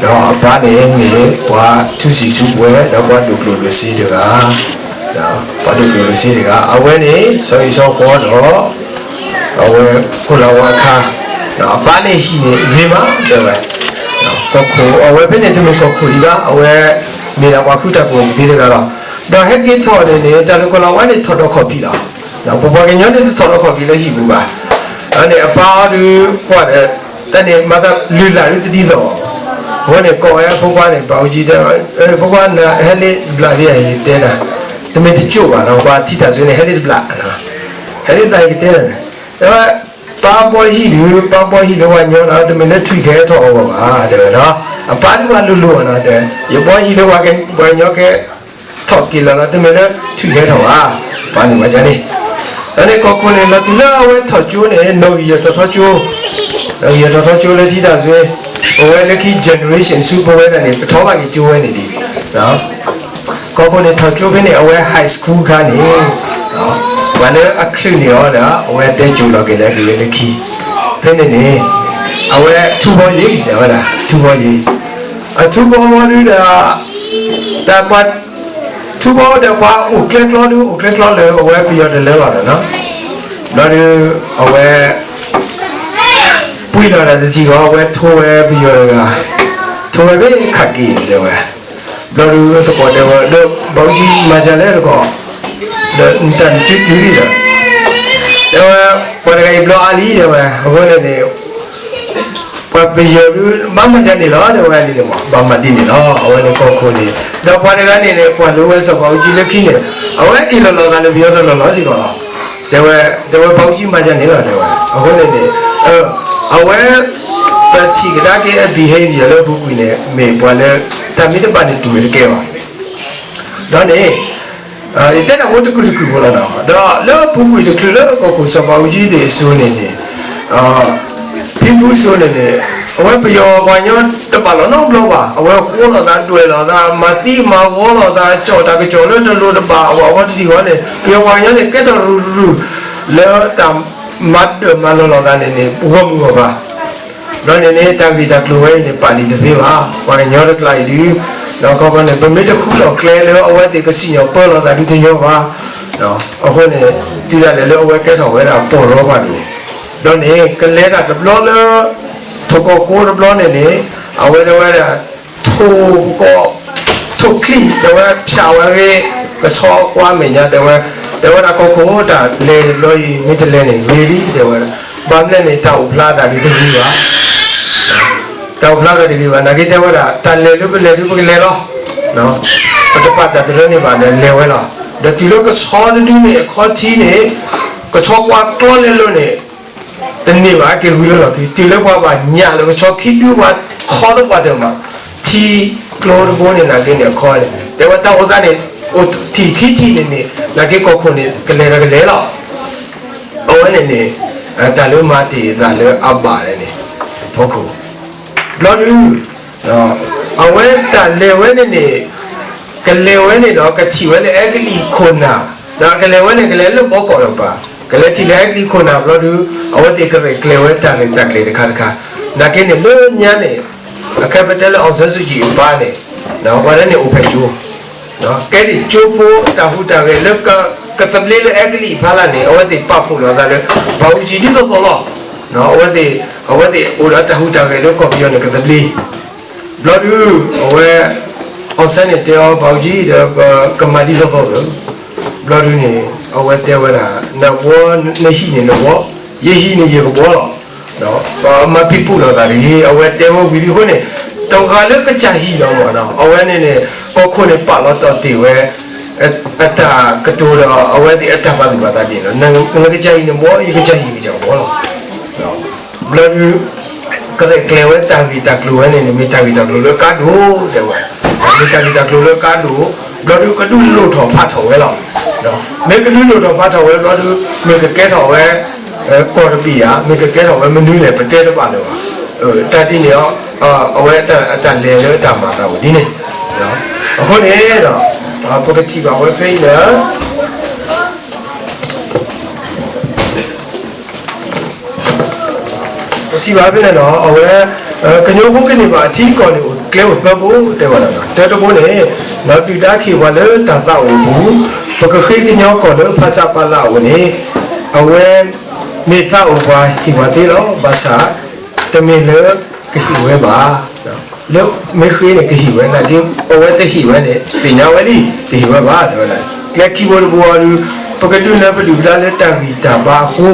ဒီးအပၢ်န့ၣ်မ့ၢ်ပှၤထူစံာ်ထူပှဲၤ ဒီးပှၤဒိၣ်ကျိၣ်ဒိၣ်စ့တဂၤ ပှၤဒိၣ်ကျိၣ်ဒိၣ်စ့တဂၤ အဝဲန့ၣ် ဆီဟံၣ်ဆီဃီဒီး အဝဲခိၣ်လၤဝါအခါ, အပၢ်န့ၣ်ဟံၣ်န့ၣ်ဂ့ၤမး တဲဝဲ, ကီၢ်ခိၣ် အဝဲဖဲန့ၣ်တမ့ၢ်ကီၢ်ခိၣ်ဒံးဘၣ်, အဝဲမ့ၢ်ဒၣ်ပှၤဃုတၢ်ကူၣ်ဘၣ်ကူၣ်သ့တဂၤလီၤ. ဒီးဟဲက့ၤထီၣ်န့ၣ်န့ၣ် တၢ်လၢခိၣ်လၤဝါန့ၣ်ထီၣ်ဒီးခီၣ်ဖံးလီၤ. ပပှၤကညီန့ၣ်တထီၣ်ဒီးခီၣ်ဖံးလၢဟံၣ်ပူၤဘၣ်. အန့ၣ်အပၢ်အီၤဒုးကွၢ်ဒီး တၢ်န့ၣ်မၤသးလုၢ်လၢ်ဒ်တဒ်သိး, အဃိန့ၣ် ကိးဝဲဖိခွါန့ၣ် ပၢ်အူကၠံတဲ, ဖိခွါနၤဟဲလၢတဘျးဒ်အံၤတဲနၤ, တမ့ၢ်တကိၢ်ဘၣ်နီၤ, ပှၤထံၣ်တၢ်စိန့ၣ် ဟဲလၢတဘျး, ဟဲလၢတဘျးအံၤကတဲနၤ, တဲဝဲ ပၢ်ဘှီဟံၣ်ဒုး ပၢ်ဘှီဟံၣ်လၢပှၤကညီနီၤ, တမ့ၢ်လၢထွံၣ်ကဟဲထီၣ်အဂီၢ်ဘၣ် တဲဝဲဒီး အပၢ်ဒုးပှၤလိၤလိၤနီၤ, တဲ ယဘှီဟံၣ်လၢပှၤကညီကဲ ထီၣ်က့ၤလီၤလီၤ တမ့ၢ်လၢထွံၣ်ကဟဲထီၣ်ဘၣ်, ပၢ်န့ၣ်မၤဒ်န့ၣ်. ဒီးန့ၣ်ကီၢ်ခိၣ်န့ၣ် လီၤတုၤလၢအဝဲထီၣ်ကၠိန့ၣ် နီၣ်ဂံၢ်ယဲၢ်ထီၣ်ထီကၠိ, နီၣ်ဂံၢ်ယဲၢ်ထီၣ်ထီကၠိလၢထံၣ်တၢ်စိ, ပဝဲလၢခံ generation ဆူပဝဲဒၣ်န့ၣ် ပထီၣ်ဘၣ်က့ၤကၠိဝဲန့ၣ်ဒ်န့ၣ် ကီၢ်ခိၣ်န့ၣ်ထီၣ်ကၠိဖဲန့ၣ် အဝဲ high school ခါန့ၣ် ပှၤလၢအချုးန့ၢ်အီၤဒီး အဝဲတဲစိၤလီၤက့ၤလၢက့ၤလၢခံ, ဖဲန့ၣ်န့ၣ် အဝဲထူဘီယ့ၤ တဲဝဲဒၣ် ထူဘီယ့ၤ, အထူဘီဘီဒုဒီး တၢ်ပှၤ ထူဘီဒီးပှၤအိၣ်ကျဲကျီဒု အိၣ်ကျဲကျီလၢအဝဲပယီၤတလၢလီၤဒီးနီၤ, ဘျီဒု အဝဲ ပှံၢ်လီၤဒီးတထံၣ်ဃီ အဝဲထိဝဲပယီၤတဂၤ, ထိဝဲဖဲခးက့ၤတဲဝဲ, ဘျီဒုသကိးတဲဝဲ ဒီးဘၣ်အူကၠံမၤဒ်လဲၣ်တကိး, ဒီးနတၢ်နတုတုၤလံဒီး တဲဝဲ ပှၤတဂၤအံၤဘျီအါလံတဲဝဲ, အဃိန့ၣ်န့ၣ် ပှၤပယီၤဒု ဘၣ်မၤဒ်န့ၣ်လီၤ တဲဝဲန့ၣ်န့ၣ်မး ဘၣ်မၤဒ်န့ၣ်လီၤ အဝဲန့ၣ်ကီၢ်ခိၣ်န့ၣ်, ဒီးပှၤတဂၤန့ၣ်န့ၣ် ကွၢ်လိဝဲစီၤဘၣ်အူကၠံလၢခံန့ၣ်, အဝဲအ့ၣ်လီၤလီၤသးလၢပယီၤတလီၢ်လီၤစ့ၢ်ကီးလီၤ. တဲဝဲ တဲဝဲဘၣ်အူကၠံမၤဒ်န့ၣ်လီၤ တဲဝဲ, အဃိန့ၣ်န့ၣ် အဝဲ ပထံၣ်ကဒါက့ၤအ behavior လၢအပူၤကွံာ်န့ၣ် မ့ၢ်ပှၤလၢ တၢ်မ့ၢ်တဘၣ်န့ၣ်တူၢ်ဝဲတကဲဘၣ်. ဒီးန့ၣ် ယတဲတၢ်ဖိတကုာ်တကုာ်ဖိလီၤနီၤ, ဒီးလၢအပူၤကွံာ်တချုးလၢကီၢ်ခိၣ်စီၤဘၣ်အူကၠံသ့ၣ်အစိၤန့ၣ်န့ၣ်, ဖံဖုစိၤန့ၣ်န့ၣ်, အဝဲပယီၤပှၤကညီတဘၣ်လီၤနီတဘျီဘၣ်, အဝဲဃိလိာ်သးဒွဲၣ်လိာ်သး မၤသံမၤဝီလိာ်သး ကၠီၣ်တၢ်ကစီၣ်လၢတလိၤတဘၣ် အဝဲအဝဲတထံၣ်ဃီန့ၣ် ပယီၤပှၤကညီန့ၣ် ကဲထီၣ်ရူၤရူၤ လၢတၢ်မၤဒၢၣ်မၤလီၤလိာ်သးန့ၣ်န့ၣ် ဂီၢ်မုၢ်ဂီၢ်ပၤ ဒီးန့ၣ်န့ၣ် တၢ်ဂ့ၢ်တၢ်ကျိၤဝဲအံၤန့ၣ် ပာ်လံတသ့ဘၣ်. ပှၤကညီတကျါအံၤဒုး ဒီးခီဖျိန့ၣ် ပမ့ၢ်တဃုလီၢ်ကျဲလၢအဝဲသ့ၣ်ကစံၣ်ညီၣ်ပၢလီၤသးဒုတညီဘၣ်. အဃိန့ၣ် တုၤဒၣ်လဲာ်လၢအဝဲကဲထီၣ်ဝဲဒၣ်ပီၢ်ရီပၤဒိၣ်, ဒီးန့ၣ် ကလဲၤတၢ်တဘျီလၢ ထီၣ်ကီၢ်ကိတဘျီန့ၣ်န့ၣ် အဝဲတဲဝဲဒၣ် ထိၣ်ကီၢ် ထိၣ်ချံၣ် တဲဝဲ ဖၠးဝဲဂ့ၤ ကဆီကွၢ်မဲာ်ညါ တဲဝဲ, တဲဝဲဒၣ်ကီၢ်ခိၣ်တၢ်လဲၤတဘျီအံၤ မ့ၢ်တလဲၤန့ၣ် ဂ့ၤလံ တဲဝဲ, ဘၣ်မနုၤလဲၣ်န့ၣ် တၢ်အိၣ်ဖျါသးဒုတဂ့ၤဘၣ် တၢ်အိၣ်ဖျါသးတဂ့ၤဘၣ် နာ်က့တဲဝဲဒၣ် တၢ်လဲၤလၢပလဲၤဒုပကလဲၤလီၤ. ပတပာ်တၢ်တရၢန့ၣ်ဘၣ်ဒီးလဲၤဝဲလီၤ. ဒီးတုၤလၢကဆီတဒုန့ၣ် အခီထံန့ၣ် ကဆီကွၢ်ကျီလဲၤလိၤန့ၣ် တန့ၢ်ဘၣ် က့ၤဂုၤလၢလီၢ်ခံ တုၤလၢပှၤဘၣ်ညၣ်လၢကဆီခံဒုပှၤခီသပှၢ်တၢၢ်မး ထံကျိတဘိန့ၣ် နာ်က့န့ၣ် အခီန့ၣ် တဲဝဲတၢ်အိၣ်သးန့ၣ် အိၣ်ထံၣ်ခံထံၣ်န့ၣ်န့ၣ် နာ်က့ကီၢ်ခိၣ်န့ၣ် ကလဲၤဒီးကလဲၤလီၤ. အဝဲန့ၣ်န့ၣ် တၢ်လၢမၤတ့ၢ်အသးလၢအဘၣ်န့ၣ်န့ၣ် ဖီခိၣ် ဘျီဒုး အဝဲတၢ်လဲၤဝဲန့ၣ်န့ၣ် ကလဲၤဝဲန့ၣ်ဒီး ကထံၣ်ဝဲလၢအဲကလံးခိၣ်နၢ်, ဒီးကလဲၤဝဲန့ၣ် ကလဲၤလၢဘီကီၢ်ဒီးပၤ, ကလဲၤထံၣ်လၢအဲကလံးခိၣ်နၢ်ဘျီဒုး အဝဲသ့ၣ်ကရဲၣ်ကျဲၤဝဲတၢ်ရဲၣ်တၢ်ကျဲၤတခါတခါ, နာ်က့န့ၣ်လၢညါန့ၣ် အခါပတဲလၢ အောင်ဆန်းစုကြည် အပၢ်န့ၣ် ပှၤလၢန့ၣ်အိၣ်ဖဲကၠိ ကဲဒ်ကၠိဖိတၢ်ဟူးတၢ်ဂဲၤလၢ ကသဘျ့လၢအဲကလံးဖီလာ်န့ၣ် အဝဲသ့ၣ်ပာ်ဖှိၣ်လီၤအသးလၢ ဘၣ်အူကၠံဒ်သိးသိးလီၤ. အဝဲသ့ၣ် အဝဲသ့ၣ်အိၣ်ဒီးတၢ်ဟူးတၢ်ဂဲၤလၢကီၢ်ပယီၤန့ၣ် ကသဘျ့ ဘျီဒုး အဝဲ အောင်ဆန်းန့ၣ်တဲအီၤ ဘၣ်အူကၠံဒီး ပကမၤဒ်သိးသိးလီၤ. ဘျီဒုးန့ၣ် အဝဲတဲဝဲဒၣ် နဘှီနဟံၣ်န့ၣ်နဘှီ, ယဟံၣ်န့ၣ်ယကဘှီလီၤ. ပမၤဖံးပူၣ်လိာ်သးတဂ့ၤ အဝဲတဲဝဲဝံၤလံအဃိန့ၣ် တဂၤလၢကစၢ်ဟံၣ်လီၤမၢ်နီၤ အဝဲန့ၣ်န့ၣ် ကီၢ်ခိၣ်န့ၣ်ပာ်လီၤတီၢ်တ့ၢ်ဝဲ အတၢ်ကတိၤဒီး အဝဲသ့ၣ်အတၢ်ပာ်သူၣ်ပာ်သးဒ်န့ၣ်လီၤ. နကစၢ်ဟံၣ်နဘှီ ယကစၢ်ဟံၣ်ယကစၢ်ဘှီလီၤ. ဘျီဒုး ကရဲၣ်ကျဲၤဝဲတၢ်ဂ့ၢ်တၢ်ကျိၤဝဲန့ၣ်န့ၣ် မ့ၢ်တၢ်ဂ့ၢ်တၢ်ကျိၤလၢကါဒိၣ်တဲဝဲ, မ့ၢ်တၢ်ဂ့ၢ်တၢ်ကျိၤလၢကါဒိၣ်, ဘျီဒုးကဒုးလိၣ်ထီၣ်ဖးထီၣ်ဝဲလီၤ. မ့ၢ်ကဒုးလိၣ်ထီၣ်ဖးထီၣ်ဝဲဘျီဒုး မ့ၢ်ကကဲထီၣ်ဝဲ ကီၢ်တဘ့ၣ်ဧါ, မ့ၢ်ကကဲထီၣ်ဝဲမနုၤလဲၣ် ပတဲတဘၣ်လၢၤဘၣ်. တၢ်ဒ်န့ၣ် အဝဲအတၢ်လဲၤလၢတၢ်မၤသးအိၣ်ဒ်န့ၣ်, အဃိန့ၣ် ပကထံၣ်ဘၣ်ဝဲဖဲအံၤလၢ ပထံၣ်ဘၣ်ဖဲန့ၣ်လီၤ အဝဲ ကညီဖိကန့ၢ်ဘၣ်အထံအကီၢ်န့ၣ် အိၣ်ကျဲအိၣ်သၢဘိ တဲဝဲဒၣ် တၢတဘိန့ၣ် ဒုၣ်ဒါခ့ၣ်ပှၤလၢတၢ်သးအိၣ်အပူၤ ပကဃ့ကညီကီၢ်လၢဖဆပလအအိၣ်န့ၣ် အဝဲ မ့ၢ်သးအိၣ်ပှၤဟ့ၣ်ပှၤသ့လီၤ. ဘၣ်ဆၣ် တမ့ၢ်လၢကဟ့ၣ်ဝဲဘၣ်. လၢမ့ၢ်ဃ့န့ၣ်ကဟ့ၣ်ဝဲ နာ်က့ အဝဲတဟ့ၣ်ဝဲန့ၣ် သ့ၣ်ညါဝဲလံ တဟ့ၣ်ဝဲဘၣ် တဲဝဲဒၣ်. ကျဲခံဘိတဘိအံၤဒီး ပကဒုးနၢၤပဒုၣ်ပဒါလၢတၢ်ဂံၢ်တၢ်ဘါအဃိ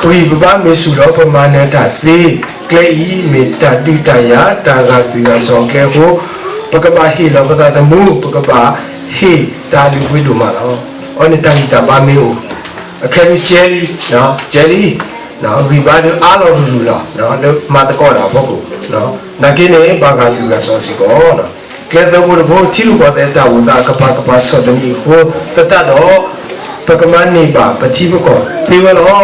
ပဂံၢ်ပဘါမ့ၢ်ဆူၣ်ဒီး ပမၤနၢၤတၢ်သ့, ကျဲအံၤမ့ၢ်တၢ်ဒုးတၢ်ယၤ တၢ်ဂာ်သွံၣ်ဂာ်စီၤအကျဲအဃိ ပကဘၣ်ဟ့ၣ်လီၤပသးသမူ ပကဘၣ်ဟ့ၣ်တၢ်လုၢ်ပှ့ၤဒိၣ်မးလီၤ. အဝဲန့ၣ်တၢ်ဂံၢ်တၢ်ဘါမ့ၢ်အိၣ် အခဲဒုးကဲလံ, ကဲလံ, ဂံၢ်ဘါဒုးအါလီၤရူၤရူၤလီၤ လၢမၤသကိးတၢ်အဖီခိၣ်, နာ်က့န့ၣ် ဘၣ်ဂာ်သွံၣ်ဂာ်စီၤစ့ၢ်ကီး ကျဲသၢဘိတဘိ ထံရူၢ်ကီၢ်သဲးတၢ်အိၣ်သးကပၤကပၤဆီၣ်သနံးအဃိသတးဒီး ပကမၤန့ၢ်ဘၣ်ပထံပကီၢ်သ့ဝဲလီၤ.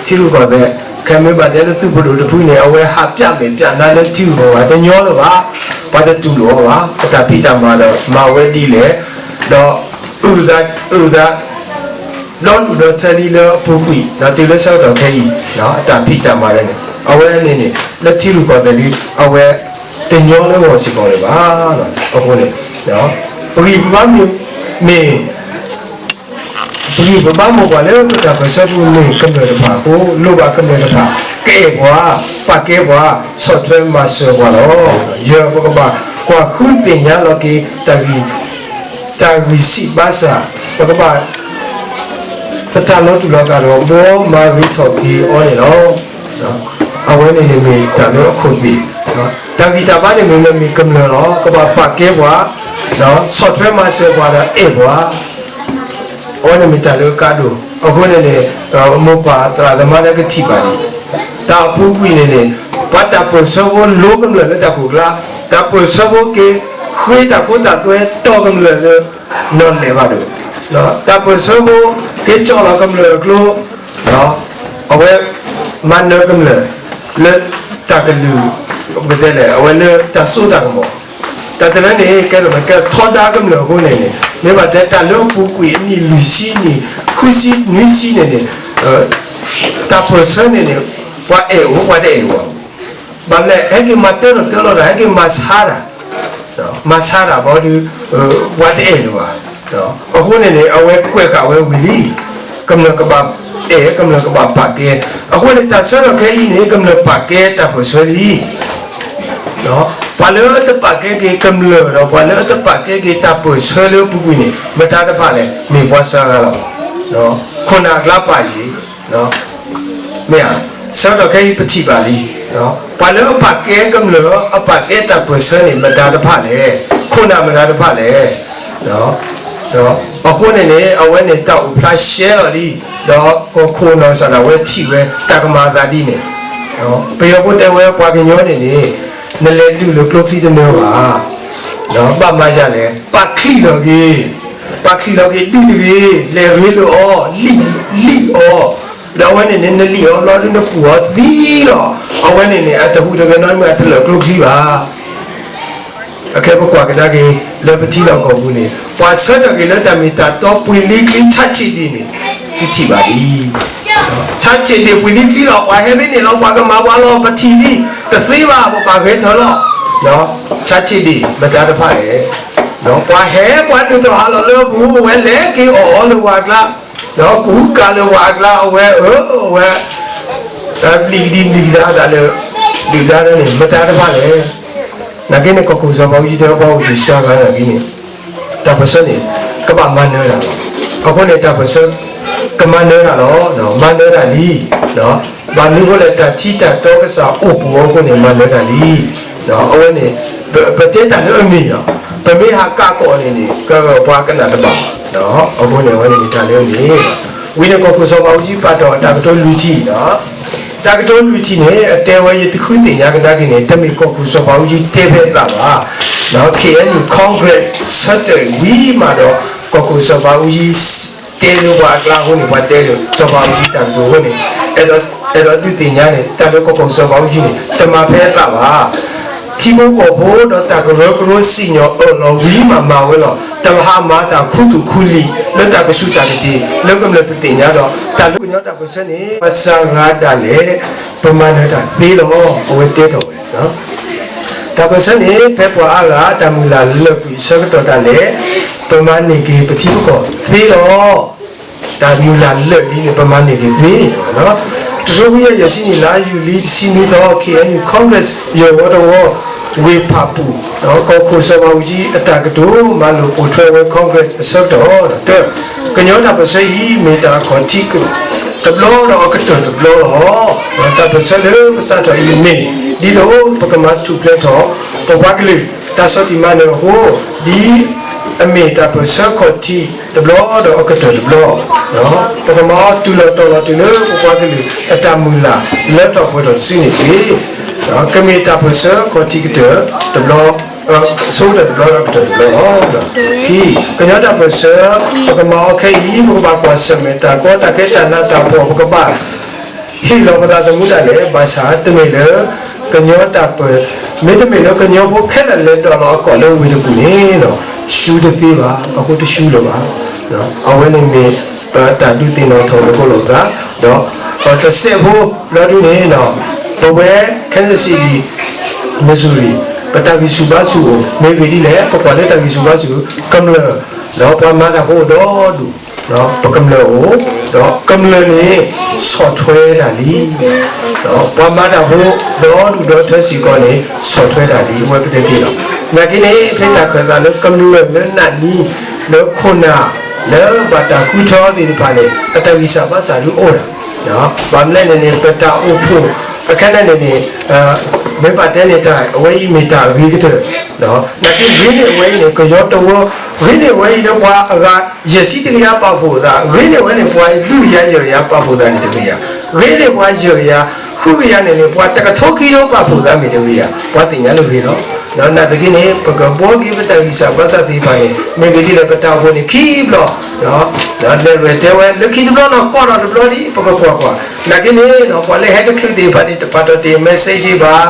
ထံရူၢ်ကီၢ်သဲး ခဲမ့ၢ်ဘၣ်တဲလၢသုးပဒိၣ်တဖုန့ၣ် အဝဲဟးပၠးမဲာ်ပၠးနါလၢထံရူၢ်ကီၢ်သဲး တညီလၢၤဘၣ်, ပှၤတတူၢ်လိာ်အီၤဘၣ်, အတၢ်ဖံးတၢ်မၤဒီးမၤဝဲဒ်လဲၣ်, ဒီး အုၣ်သး ဒီးလူၢ်ဒီးထၢလံလၢအပူၤကွံာ် ဒီးတုၤလၢဆၢကတီၢ်ခဲအံၤ အတၢ်ဖံးတၢ်မၤန့ၣ် အဝဲန့ၣ်န့ၣ် လၢထံရူၢ်ကီၢ်သဲးဒု အဝဲ တညီလၢဂီၢ်စ့ၢ်ကီးလၢၤဘၣ်. အဃိန့ၣ် ပဂံၢ်ပဘါမ့ၢ် မ့ၢ် ပဂံၢ်ပဘါမိၢ်ပှၢ်လၢပတၢ်ပၢၢ်ဆၢပူၤမ့ၢ်ကမျၢၢ်တဖၣ်အဃိ လိၣ်ဘၣ်ကမျၢၢ်တဖၣ် ကအဲၣ်ပှၤ ပာ်ကဲပှၤ ဆီၣ်ထွဲမၤစၢၤပှၤလီၤ. ယွၤ ပကဘၣ်ကွၢ်ဃုသ့ၣ်ညါလီၤက့ၤ တၢ်ဂံၢ်စံးဘါစၢ် ပကဘၣ် ပတၢ်လီၤတူာ်လီၤကာ်ဒီး ဘှီမၤဂ့ၤထီၣ်က့ၤအီၤန့ၣ်လီၤ. အဝဲန့ၣ်န့ၣ်မ့ၢ်တၢ်လၢအခိၣ်သ့ၣ်, တၢ်ဂံၢ်တၢ်ဘါန့ၣ်မ့ၢ်မ့ၢ်ကမျၢၢ်လီၤ. ကဘၣ်ပာ်ကဲပှၤ, ဆီၣ်ထွဲမၤစၢၤပှၤဒီးအဲၣ်ပှၤ အဝဲန့ၣ်မ့ၢ်တၢ်လၢကါဒိၣ်. အဃိန့ၣ်န့ၣ် မိၢ်ပၢ်သရၣ်သမါလၢကထံၣ်ဘၣ်န့ၣ် တၢ်အပူၤကွံာ်န့ၣ်န့ၣ် ပှၤတၢ်ပၢၢ်ဆၢဖိလိကမျၢၢ်လၢတၢ်ခိၣ်ကျါ, တၢ်ပၢၢ်ဆၢဖိက့ၤဃ့တၢ်ခိတၢ်သွဲတီကမျၢၢ်လၢနီၢ်လဲၢ်ဘၣ်ဒိၣ်, တၢ်ပၢၢ်ဆၢဖိက့ၤကၠီၣ်လီၤကမျၢၢ်အကျိ အဝဲမၤနၢၤကမျၢၢ်လၢတၢ်ကလုၢ်, ပကတဲလဲၣ် အဝဲလၢတၢ်စိတၢ်ကမီၤ, တၢ်တလၢန့ၣ် ကဲထီၣ်ကဲထီဒါကမျၢၢ်အဃိန့ၣ်န့ၣ် မ့ၢ်ဘၣ်တဲတၢ်လၢအပူၤကွံာ်အနံၣ်လွံၢ်ဆံနံၣ် ဃုဆံနွံဆံန့ၣ်န့ၣ် တၢ်ပၢၢ်ဆၢန့ၣ်န့ၣ် ပှၤအဲၣ်အိၣ် ပှၤတအဲၣ်အိၣ်ဘၣ်. ဘၣ်မနုၤလဲၣ် ဟဲက့ၤမၤတၢထီၣ်တၢလီၤတၢ် ဟဲက့ၤမၤဆါတၢ် မၤဆါတၢ်ဘၣ်ဒီး ပှၤတအဲၣ်လၢၤဘၣ်. အဃိန့ၣ်န့ၣ် အဝဲကွဲးဃာ်ဝဲဝံၤလံ, ကမျၢၢ်ကဘၣ်အဲၣ် ကမျၢၢ်ကဘၣ်ပာ်ကဲ. အဃိန့ၣ် တၢ်ဆၢထီၣ်ခဲအံၤန့ၣ် ကမျၢၢ်ပာ်ကဲတၢ်ပၢၢ်ဆၢလံ. ပှၤလၢအတပာ်ကဲက့ၤကမျၢၢ်ဒီး ပှၤလၢအတပာ်ကဲက့ၤတၢ်ပၢၢ်ဆၢလၢအပူၤကွံာ်န့ၣ် မတၤတဖၣ်လဲၣ်, မ့ၢ်ပှၤစှၤဂၤလီၤ. ခိၣ်နၢ်အကျါပာ်ယံၤ မ့ၢ်ဧါ, ဆၢကတီၢ်ခဲအံၤပထံၣ်ဘၣ်လံ, ပှၤလၢအပာ်ကဲကမျၢၢ် အပာ်ကဲတၢ်ပၢၢ်ဆၢန့ၣ် မတၤတဖၣ်လဲၣ်, ခိၣ်နၢ်မတၤတဖၣ်လဲၣ်. အဃိန့ၣ်န့ၣ် အဝဲန့ၣ်တၢ်အိၣ်ဖျါရှဲလီၤလံ, ဒီးကီၢ်ခိၣ်နီၢ်ကစၢ်ဒၣ်ဝဲထံၣ်ဝဲ တၢ်ကမၤအသးဒ်န့ၣ်, ပယီၤဖိတဲဝဲပှၤကညီန့ၣ်န့ၣ် နလဲၤဒုးလၢကျိချံတနၢၤဘၣ်. ဘၣ်မၤယၤလဲၣ်, ပာ်ချံးလီၤက့ၤ, ပာ်ချံးလီၤက့ၤဒုးတဂ့ၤ, လဲၤရ့လိာ်အီၤ, လံၣ်, လံၣ်အီၤ, ဒီးအဝဲန့ၣ်န့ၣ် နလံၣ်အီၤဘျီဒုးနကူၣ်အီၤသံလီၤ. အဝဲန့ၣ်န့ၣ် အတဟူးတဂဲၤနီတမံၤ အတလၢာ်ကျိချံဘၣ်. အခဲပကွၢ်ကဒါက့ၤ လၢပထံလီၢ်ကီၢ်ပူၤန့ၣ် ပှၤဆၢထၢၣ်က့ၤလၢတၢ်မ့ၢ်တၢ်တီပှ့ၤလံချံဆၣ်ဆံးဒံးန့ၣ် ယထံၣ်ဘၣ်လံ. ဆၣ်ဆံးဒံးပှ့ၤလံချံလီၤ, ပှၤဟဲမ့ၢ်န့ၣ်လီၤ ပှၤကမၤပှၤလီၤ ပထံၣ်လံ, တသ့ဘၣ် ပဘၣ်ဂဲၤထၢၣ်လီၤ. ဆၣ်ဆံးဒံး မတၤတဖၣ်လဲၣ်. ပှၤဟဲပှၤဒုးတၢ်ဟးလီၤလၢအပူၤ အဝဲလဲၤက့ၤအီၣ်အီၤလၢဝၤအကျါ, ကူကၤလၢဝၤအကျါ အဝဲအၢ အဝဲ ဘျံးကဒံဘျံးကဒါအသးလၢ ဒုၣ်ဒါလၢန့ၣ် မတၤတဖၣ်လဲၣ်. နာ်က့န့ၣ် ကီၢ်ခိၣ်စီၤဘးအူကၠံတဲပှၤအိၣ်တ့ၢ်စှၤဂၤနာ်က့န့ၣ် တၢ်ပၢၢ်ဆၢန့ၣ် ကဘၣ်မၤနၢၤတၢ်လီၤ. အဃိန့ၣ် တၢ်ပၢၢ်ဆၢ ကမၤနၢၤတၢ်လီၤ, မၤနၢၤတၢ်လံ. ဘၣ်မနုၤအဃိလဲၣ် တၢ်ထံတၢ်တီကစၢ်အိၣ်ပူၤအဃိန့ၣ် မၤနၢၤတၢ်လံ. အဝဲန့ၣ် ပတဲတၢ်လၢအမ့ၢ်လီၤ. ပမ့ၢ်ဟးကးကီးန့ၣ်န့ၣ် ကပှၤကနၣ်တဘၣ်. အဃိန့ၣ် အဝဲန့ၣ်မ့ၢ်တၢ်လၢအမ့ၢ် ဝံၤန့ၣ်ကီၢ်ခိၣ်စီၤဘးအူကၠံပာ်ထီၣ်တၢ်ကတိၤလွံၢ်ထံၣ်လီၤ. တၢ်ကတိၤလွံၢ်ထံၣ်န့ၣ် အတဲဝဲယတဃုသ့ၣ်ညါကဒါက့ၤန့ၣ် တမ့ၢ်ကီၢ်ခိၣ်စီၤဘးအူကၠံတဲဖဲအသးဘၣ်. ခ့ၣ်အဲၣ်ယူၣ် Congress ဆၢထၢၣ်ဝံၤမးဒီး ကီၢ်ခိၣ်စီၤဘးအူကၠံ တဲလၢပှၤအကျါအဃိန့ၣ် ပှၤတဲလၢစီၤဘးအူကၠံတၢ်ကတိၤအဃိန့ၣ် အဲၣ်ဒိးဒုးသ့ၣ်ညါန့ၣ် တၢ်လၢကီၢ်ခိၣ်စီၤဘးအူကၠံန့ၣ် တမၤဖဲအသးဘၣ်. ထံဖိကီၢ်ဖိဒီးတၢ်ကရၢကရိစံၣ်ညီၣ်အၢၣ်လီၤဝံၤမးမၤဝဲလီၤ. တဟးမၤတၢ်ခူသူၣ်ခူလံာ် လၢတၢ်ကစူၢ်တၢ်ကတ့ၢ် လၢကမျၢၢ်တသ့ၣ်ညါဒီး တၢ်လၢကညီတၢ်ပၢၢ်ဆၢန့ၣ် ပှၤစှၤဂၤဒၣ်လဲာ် ပမၤနၢၤတၢ်သ့လီၤ. အဝဲတဲထီၣ်ဝဲ တၢ်ပၢၢ်ဆၢန့ၣ် ဖဲပှၤအါဂၤတၢ်မုၢ်လၢ်လၢာ်ကွံာ်အဆၢကတီၢ်ဒၣ်လဲာ် ပမၤန့ၢ်က့ၤပထံပကီၢ်သ့လီၤ. တၢ်မုၢ်လၢ်လၢာ်လံန့ၣ် ပမၤန့ၢ်က့ၤသ့. တကထိခွံကယၤယဲၢ်ဆံနံၣ် လါယူၤလံတဆံနွံသီ ခ့ၣ်အဲၣ်ယူၣ် Congress ယဲၢ်ဝီတဝီ ဝ့ၢ်ဖၣ်ပူၣ် ကီၢ်ခိၣ်စီၤဘးအူကၠံအတၢ်ကတိၤ မၤလိာ်ပိာ်ထွဲဝဲ Congress အဆၢကတီၢ် တၢ ကညီတၢ်ပၢၢ်ဆၢအံၤ မ့ၢ်တၢ်အခီၣ်ထံးတဘျီဒီးအကတၢၢ်တဘျီလီၤ. တၢ်ပၢၢ်ဆၢလၢပစးထီၣ်အံၤမ့ၢ် ဒ်သိးပကမၤထူၣ်ဖျဲးထီၣ် ပပှၤကလုာ် တၢ်ဆီၣ်တံၢ်မၤနၢၤအဃိ ဒ်အမ့ၢ်တၢ်ပၢၢ်ဆၢခီၣ်ထံးတဘျီဒီးအကတၢၢ်တဘျီ ပကမၤအီၤတုၤလီၤတီၤလီၤတုၤလၢပပှၤကလုာ်အတၢ်မုၢ်လၢ်လၢထီၣ်ပှဲၤထီၣ်တစုန့ၣ်တက့ၢ်. ကမ့ၢ်တၢ်ပၢၢ်ဆၢခီၣ်ထံးကတၢၢ်တဘျီ ဆိကတၢၢ်တဘျီဒီးကတၢၢ်တဘျီလီၤ. ခံ, ကညီတၢ်ပၢၢ်ဆၢ ပကမၤအီၤခဲအံၤ ပကဘၣ်ကွၢ်ဆၢၣ်မဲာ်တၢ်ကီတၢ်ခဲတၢ်နးတၢ်ဖှီၣ် ပကဘၣ် ဟ့ၣ်လီၤပသးသမူဒၣ်လဲာ် ဘၣ်ဆၣ်တမ့ၢ်လၢ ကညီတၢ်ပၢၢ် မ့တမ့ၢ်လၢကညီဖိခဲလၢာ်လဲၤဒိးလီၤအကီၢ်လၢဝ့ၢ်တကူၣ်န့ၣ် ရှူတသ့ဘၣ် အဃိတရှူလၢၤဘၣ်. အဝဲန့ၣ်မ့ၢ် တၢ်ဒုးသ့ၣ်နီၣ်ထီၣ်လိာ်ဖိလိာ်သး ဒီး တစဲးဖိလီၤဒုန့ၣ် ပဝဲ Kansas City Missouri ပတၢ်ဂံၢ်ဆူၣ်ဘါဆူၣ်အိၣ် မ့ၢ်ဂ့ၢ်ဒ်လဲၣ် ပကွၢ်လၢတၢ်ဂံၢ်ဆူၣ်ဘါဆူၣ် ကမျၢၢ် ဒီးပှၤမၤတၢ်ဖိအိၣ်ဒီဒူၣ် ပကမျၢၢ်အိၣ် ဒီးကမျၢၢ်န့ၣ် ဆီၣ်ထွဲတၢ်လံ. ပှၤမၤတၢ်ဖိ ဒီဒူၣ်ဒီထၢစ့ၢ်ကီးန့ၣ် ဆီၣ်ထွဲတၢ်လံ အဝဲပတဲတ့ၢ်လီၤ. နာ်က့န့ၣ် ဖဲတၢ်ခၢၣ်သးလၢကမျၢၢ်လၢနာ်နံၤ လၢခိၣ်နၢ် လၢဘၣ်တၢ်ဃုထၢသ့ၣ်တဖၣ်န့ၣ် အတၢ်ဂံၢ်စၢ်ဘါစၢ်ဒုးအိၣ်ဒၣ် ဘၣ်မနုၤလဲၣ်န့ၣ်န့ၣ် ပတၢ်အိၣ်ဖှိၣ် အခါန့ၣ်န့ၣ်န့ၣ် မ့ၢ်ဘၣ်တဲန့ၣ်တၢ် အဝဲအံၤမ့ၢ်တၢ်အဂ့ၤကတၢၢ် နာ်က့ဂ့ၤန့ၢ်အဝဲအံၤန့ၣ် ကယီတဝၢ ဂ့ၤန့ၢ်အဝဲအံၤလၢပှၤအဂၤ ယဲၢ်ဆံတကယၤပာ်ဖှိၣ်အသး ဂ့ၤန့ၢ်အဝဲန့ၣ် ပှၤလွံၢ်ကယၤယဲၢ်ကယၤပာ်ဖှိၣ်သးန့ၣ်တဂ့ၤယၤ ဂ့ၤန့ၢ်ပှၤယဲၢ်ကယၤ ဃုကယၤန့ၣ်န့ၣ် ပှၤတကထိခံဒီပာ်ဖှိၣ်သးမ့ၢ်တဂ့ၤယၤ ပှၤသ့ၣ်ညါလၢဂ့ၤလီၤ. နာ်သက့န့ၣ် ပကဘှီက့ၤပတၢ်ဂံၢ်စၢ်ဘါစၢ်သ့ၣ်တဖၣ်န့ၣ် မ့ၢ်ဂ့ၤဒ်လဲၣ် ပတၢ်အိၣ်ဖှိၣ်န့ၣ်ခံဘျီ လဲၤရဲၣ်တဲဝဲ လၢခံတဘျီနီၢ်ကီၢ်ဒီးတဘျီဒံး ပကကွၢ်ကွၢ် နာ်က့န့ၣ် ပှၤလၢဟဲတချုးသ့ၣ်တဖၣ်န့ၣ် တပာ်တ့ၢ် message ဘၣ်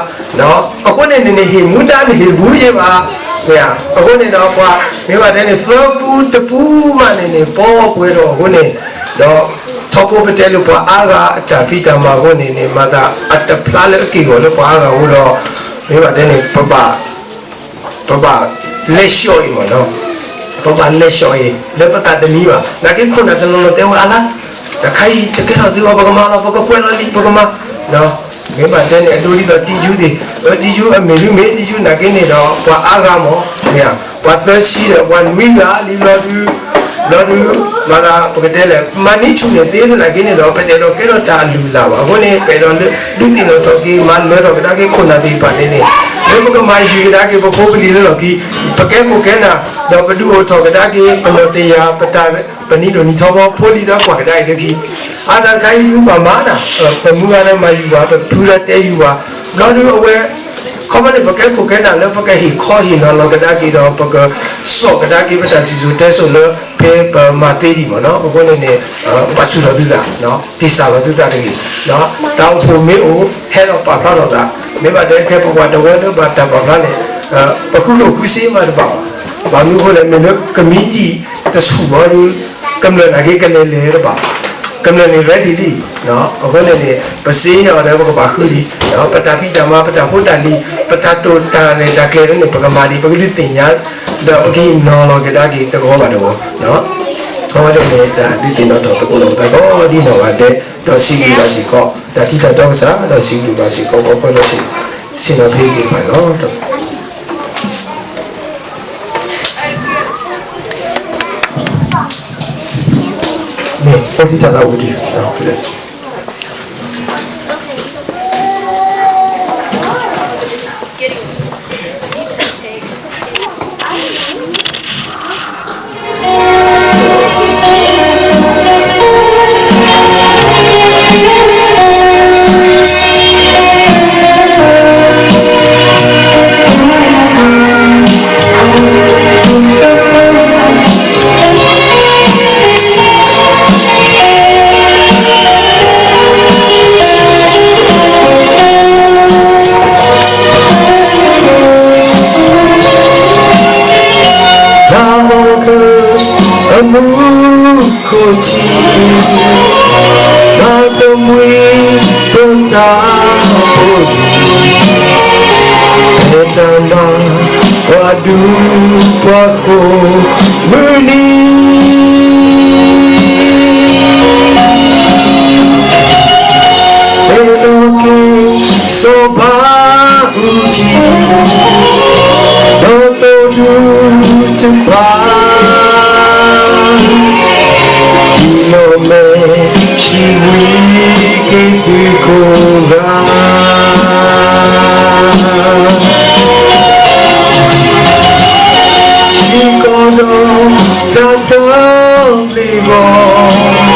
အဃိန့ၣ်န့ၣ် နဟ့ၣ်မူဒါနဟ့ၣ်ဘူယဲဘၣ် မ့ၢ်ဧါ အဃိန့ၣ်ဒီးပှၤ မ့ၢ်ဘၣ်တဲန့ၣ် သၢပူတပူမးန့ၣ်န့ၣ် ပီပှဲၤဒီးအဃိန့ၣ် ဒီး ထီဘိပတဲလၢပှၤအါဂၤအတၢ်ဖံးတၢ်မၤအဃိန့ၣ်န့ၣ် မၤသးအတဖျါလၢအက့ၢ်ဂီၤလၢပှၤအါဂၤအဃိဒီး မ့ၢ်ဘၣ်တဲန့ၣ် ပဘၣ် ပဘၣ်လဲၤဆှီအံၤမ့ၢ်နီၤ ပဘၣ်လဲၤဆှီအံၤ လၢပသးတမံဘၣ် နာ်က့ခိၣ်နၢ်တနီၤနီၤတဲဝဲအါလါ တခါအံၤတကဲထီၣ်သ့ဝဲ ပကမၤလီၤ ပကကွဲးလီၤလံ ပကမၤ မ့ၢ်ဘၣ်တဲန့ၣ် အဒိဒ်သိးတံၤကူသ့ၣ် အတံၤကူအမ့ၢ်ဒုမ့ၢ်တံၤကူနာ်က့န့ၣ်ဒီး ပှၤအါဂၤမ့ၢ် မ့ၢ်ဧါ ပှၤသၢဆံဒီးပှၤနွံဂၤလံဘျီဒု ဘျီဒု မၤသးပကတဲလဲၣ် မၤန့ၢ်ဆူၣ်န့ၣ်သ့သနာ်က့န့ၣ်ဒီး ပတအဲၣ်ဒိးကဲထီၣ်တၢ်အလုၢ်အလၢ်ဘၣ် အဃိန့ၣ် ပအဲၣ်ဒိးဒုးသ့ၣ်နီၣ်ထီၣ်က့ၤ မၤလၢထီၣ်ကဒါက့ၤခိၣ်နၢ်သ့ၣ်တဖၣ်န့ၣ်န့ၣ် လၢပကမၤယုာ်ကဒါက့ၤပဖိပလံၤလၢလီၢ်ခံ ပကဲခိၣ်ကဲနၢ် ဒီးပဒုးအိၣ်ထီၣ်ကဒါက့ၤ ပနီၢ်တယၢ် ပတၢ်ပနံၤဒိၣ်နံၤထီဘိ ဖိလံၤဒီးကွၢ်ကဒါအံၤလၢခံ အါတၢ်တခါအံၤဒုးပှၤမၤနၤ ပမုၢ်ဂၤဒီးမၤယုာ်ဘၣ် ပဖုဒီးတဲယုာ်ဘၣ် ဘျီဒုအဝဲ ခီ အဃိန့ၣ် ပကဲခိၣ်ကဲနၢ်လၢပကဟ့ၣ်ခီဟ့ၣ်နီၤလီၤကဒါက့ၤဒီး ပကစိာ်ကဒါက့ၤပတၢ်စံၣ်စိၤတဲစိၤလၢ ဖဲပမၤသ့ဒံးမ့ၢ်နီၤ. အဃိန့ၣ်န့ၣ် ပဘၣ်ဆူၣ်ထီၣ်သုသး, တ့ၢ်စၢ်လီၤသုသးတဂ့ၤ. တၢ်အိၣ်ဖှိၣ်မ့ၢ်အိၣ် ဟဲလီၤပာ်ဖျါထီၣ်သး, မ့ၢ်ဘၣ်တဲခဲ ပပှၤတဝၢလၢဘၣ်တၢ်ပာ်ဖျါန့ၣ် ပဃုလိာ်ဃုစ့မးတဘၣ်ဘၣ်. ဘၣ်မနုၤအဃိလဲၣ် မ့ၢ်လၢကမံးတံာ်တဆူၣ်ဘီဒီး ကမျၢၢ်နာ်က့ကလဲၤလဲၤတဘၣ်ဘၣ်. ကမျၢၢ်န့ၣ် ready လံ. အဃိန့ၣ်န့ၣ် ပစ့အီၤဒီးပကဘၣ်ဃုလံ, ပတၢ်ဖံးတၢ်မၤ ပတၢ်ဖိတၢ်လံၤ ပတၢ်တိာ်တၢ်ရဲၣ်တၢ်ကျဲၤန့ၣ် ပကမၤဒံး ပကဒုးသ့ၣ်ညါ ဒီးပကဟ့ၣ်နီၤလီၤကဒါက့ၤတဂီၤဘၣ်တဂီၤ. အဝဲန့ၣ်မ့ၢ်တၢ်ဒုးသ့ၣ်နီၣ်ထီၣ်သကိးလိာ်ပသး ကိးဒံနီၢ်ဂၤဒဲး, ဒီးစံးဘျုးဘၣ်စ့ၢ်ကီး တၢ်ထံၣ်တၢ်တီကစၢ် ဒီးစံးဘျုးဘၣ်စ့ၢ်ကီး ပှၤကွဲးလီၤစ့ၢ် ဆ့ၣ်နီၤဖဲသ့ၣ်တဖၣ်န့ၣ်လီၤ. မ့ၢ်အိၣ်ဒံးတၢ်သးဝံၣ်ဒံး လါ August အမူခိၣ်ထံး, မၤသမှံပသးဖိလံၤ, ဖဲတၢ်မၤပှၤဒူပှၤဃိၣ်မုၢ်နံၤ သ့ၣ်နီၣ်က့ၤစီၤပၤအူကၠံ, ဒီးသိၣ်ဒူတဖၣ်, ဒ်နီၣ်မဲာ် ထံဝံၤက့ၤသုကိးဂၤ, ထံကီၢ်ဒီးတၢ်သဘျ့ဂီၢ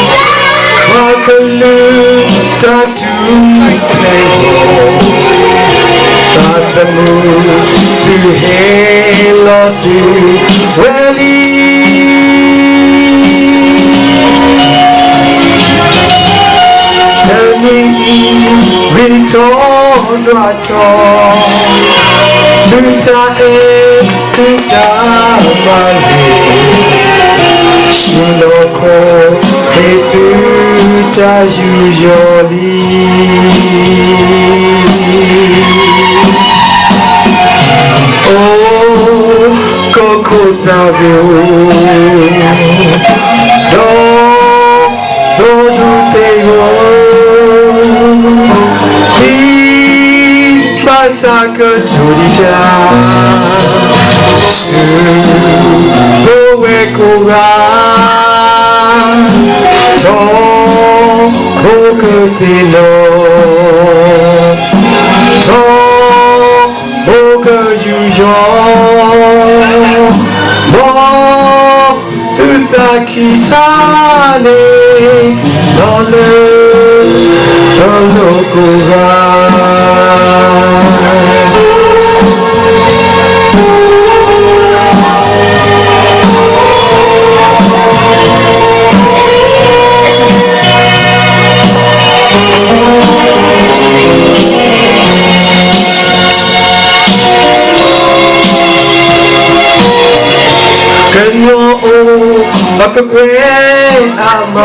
်, ပှၤကလုာ်တၢ်ထူၣ်ဖျဲးဂီၢ်, သးသမူသုဟ့ၣ်လီၤသုဝဲလံ. တနံၤအံၤ ဂ့ၤထီၣ်ဒွးထီၣ်, သုတၢ်အဲၣ်သုတၢ်မၤဂ့ၤ, ဆူနီၢ်ခိဟ့ၣ်သုတၢ်ယူးယီၣ်လံ. အိ ကီၢ်ခိၣ်သးဂီၤ, ဒီးသိၣ်ဒူသ့ၣ်ဂီၤ, မ့ၢ်ဘၣ်ဆၣ်ကတိၤဒံးတၢ်, ဆူပဝဲကိးဂၤ, ထီဘိကသ့ၣ်နီၣ်, ထီ ဘိကယူးယီၣ်, မ်သုသးခံစးန့ၣ်, ဒီးလၢပလိၤကိးဂၤ ကညီအိၣ်အကကွဲၢ်အါမ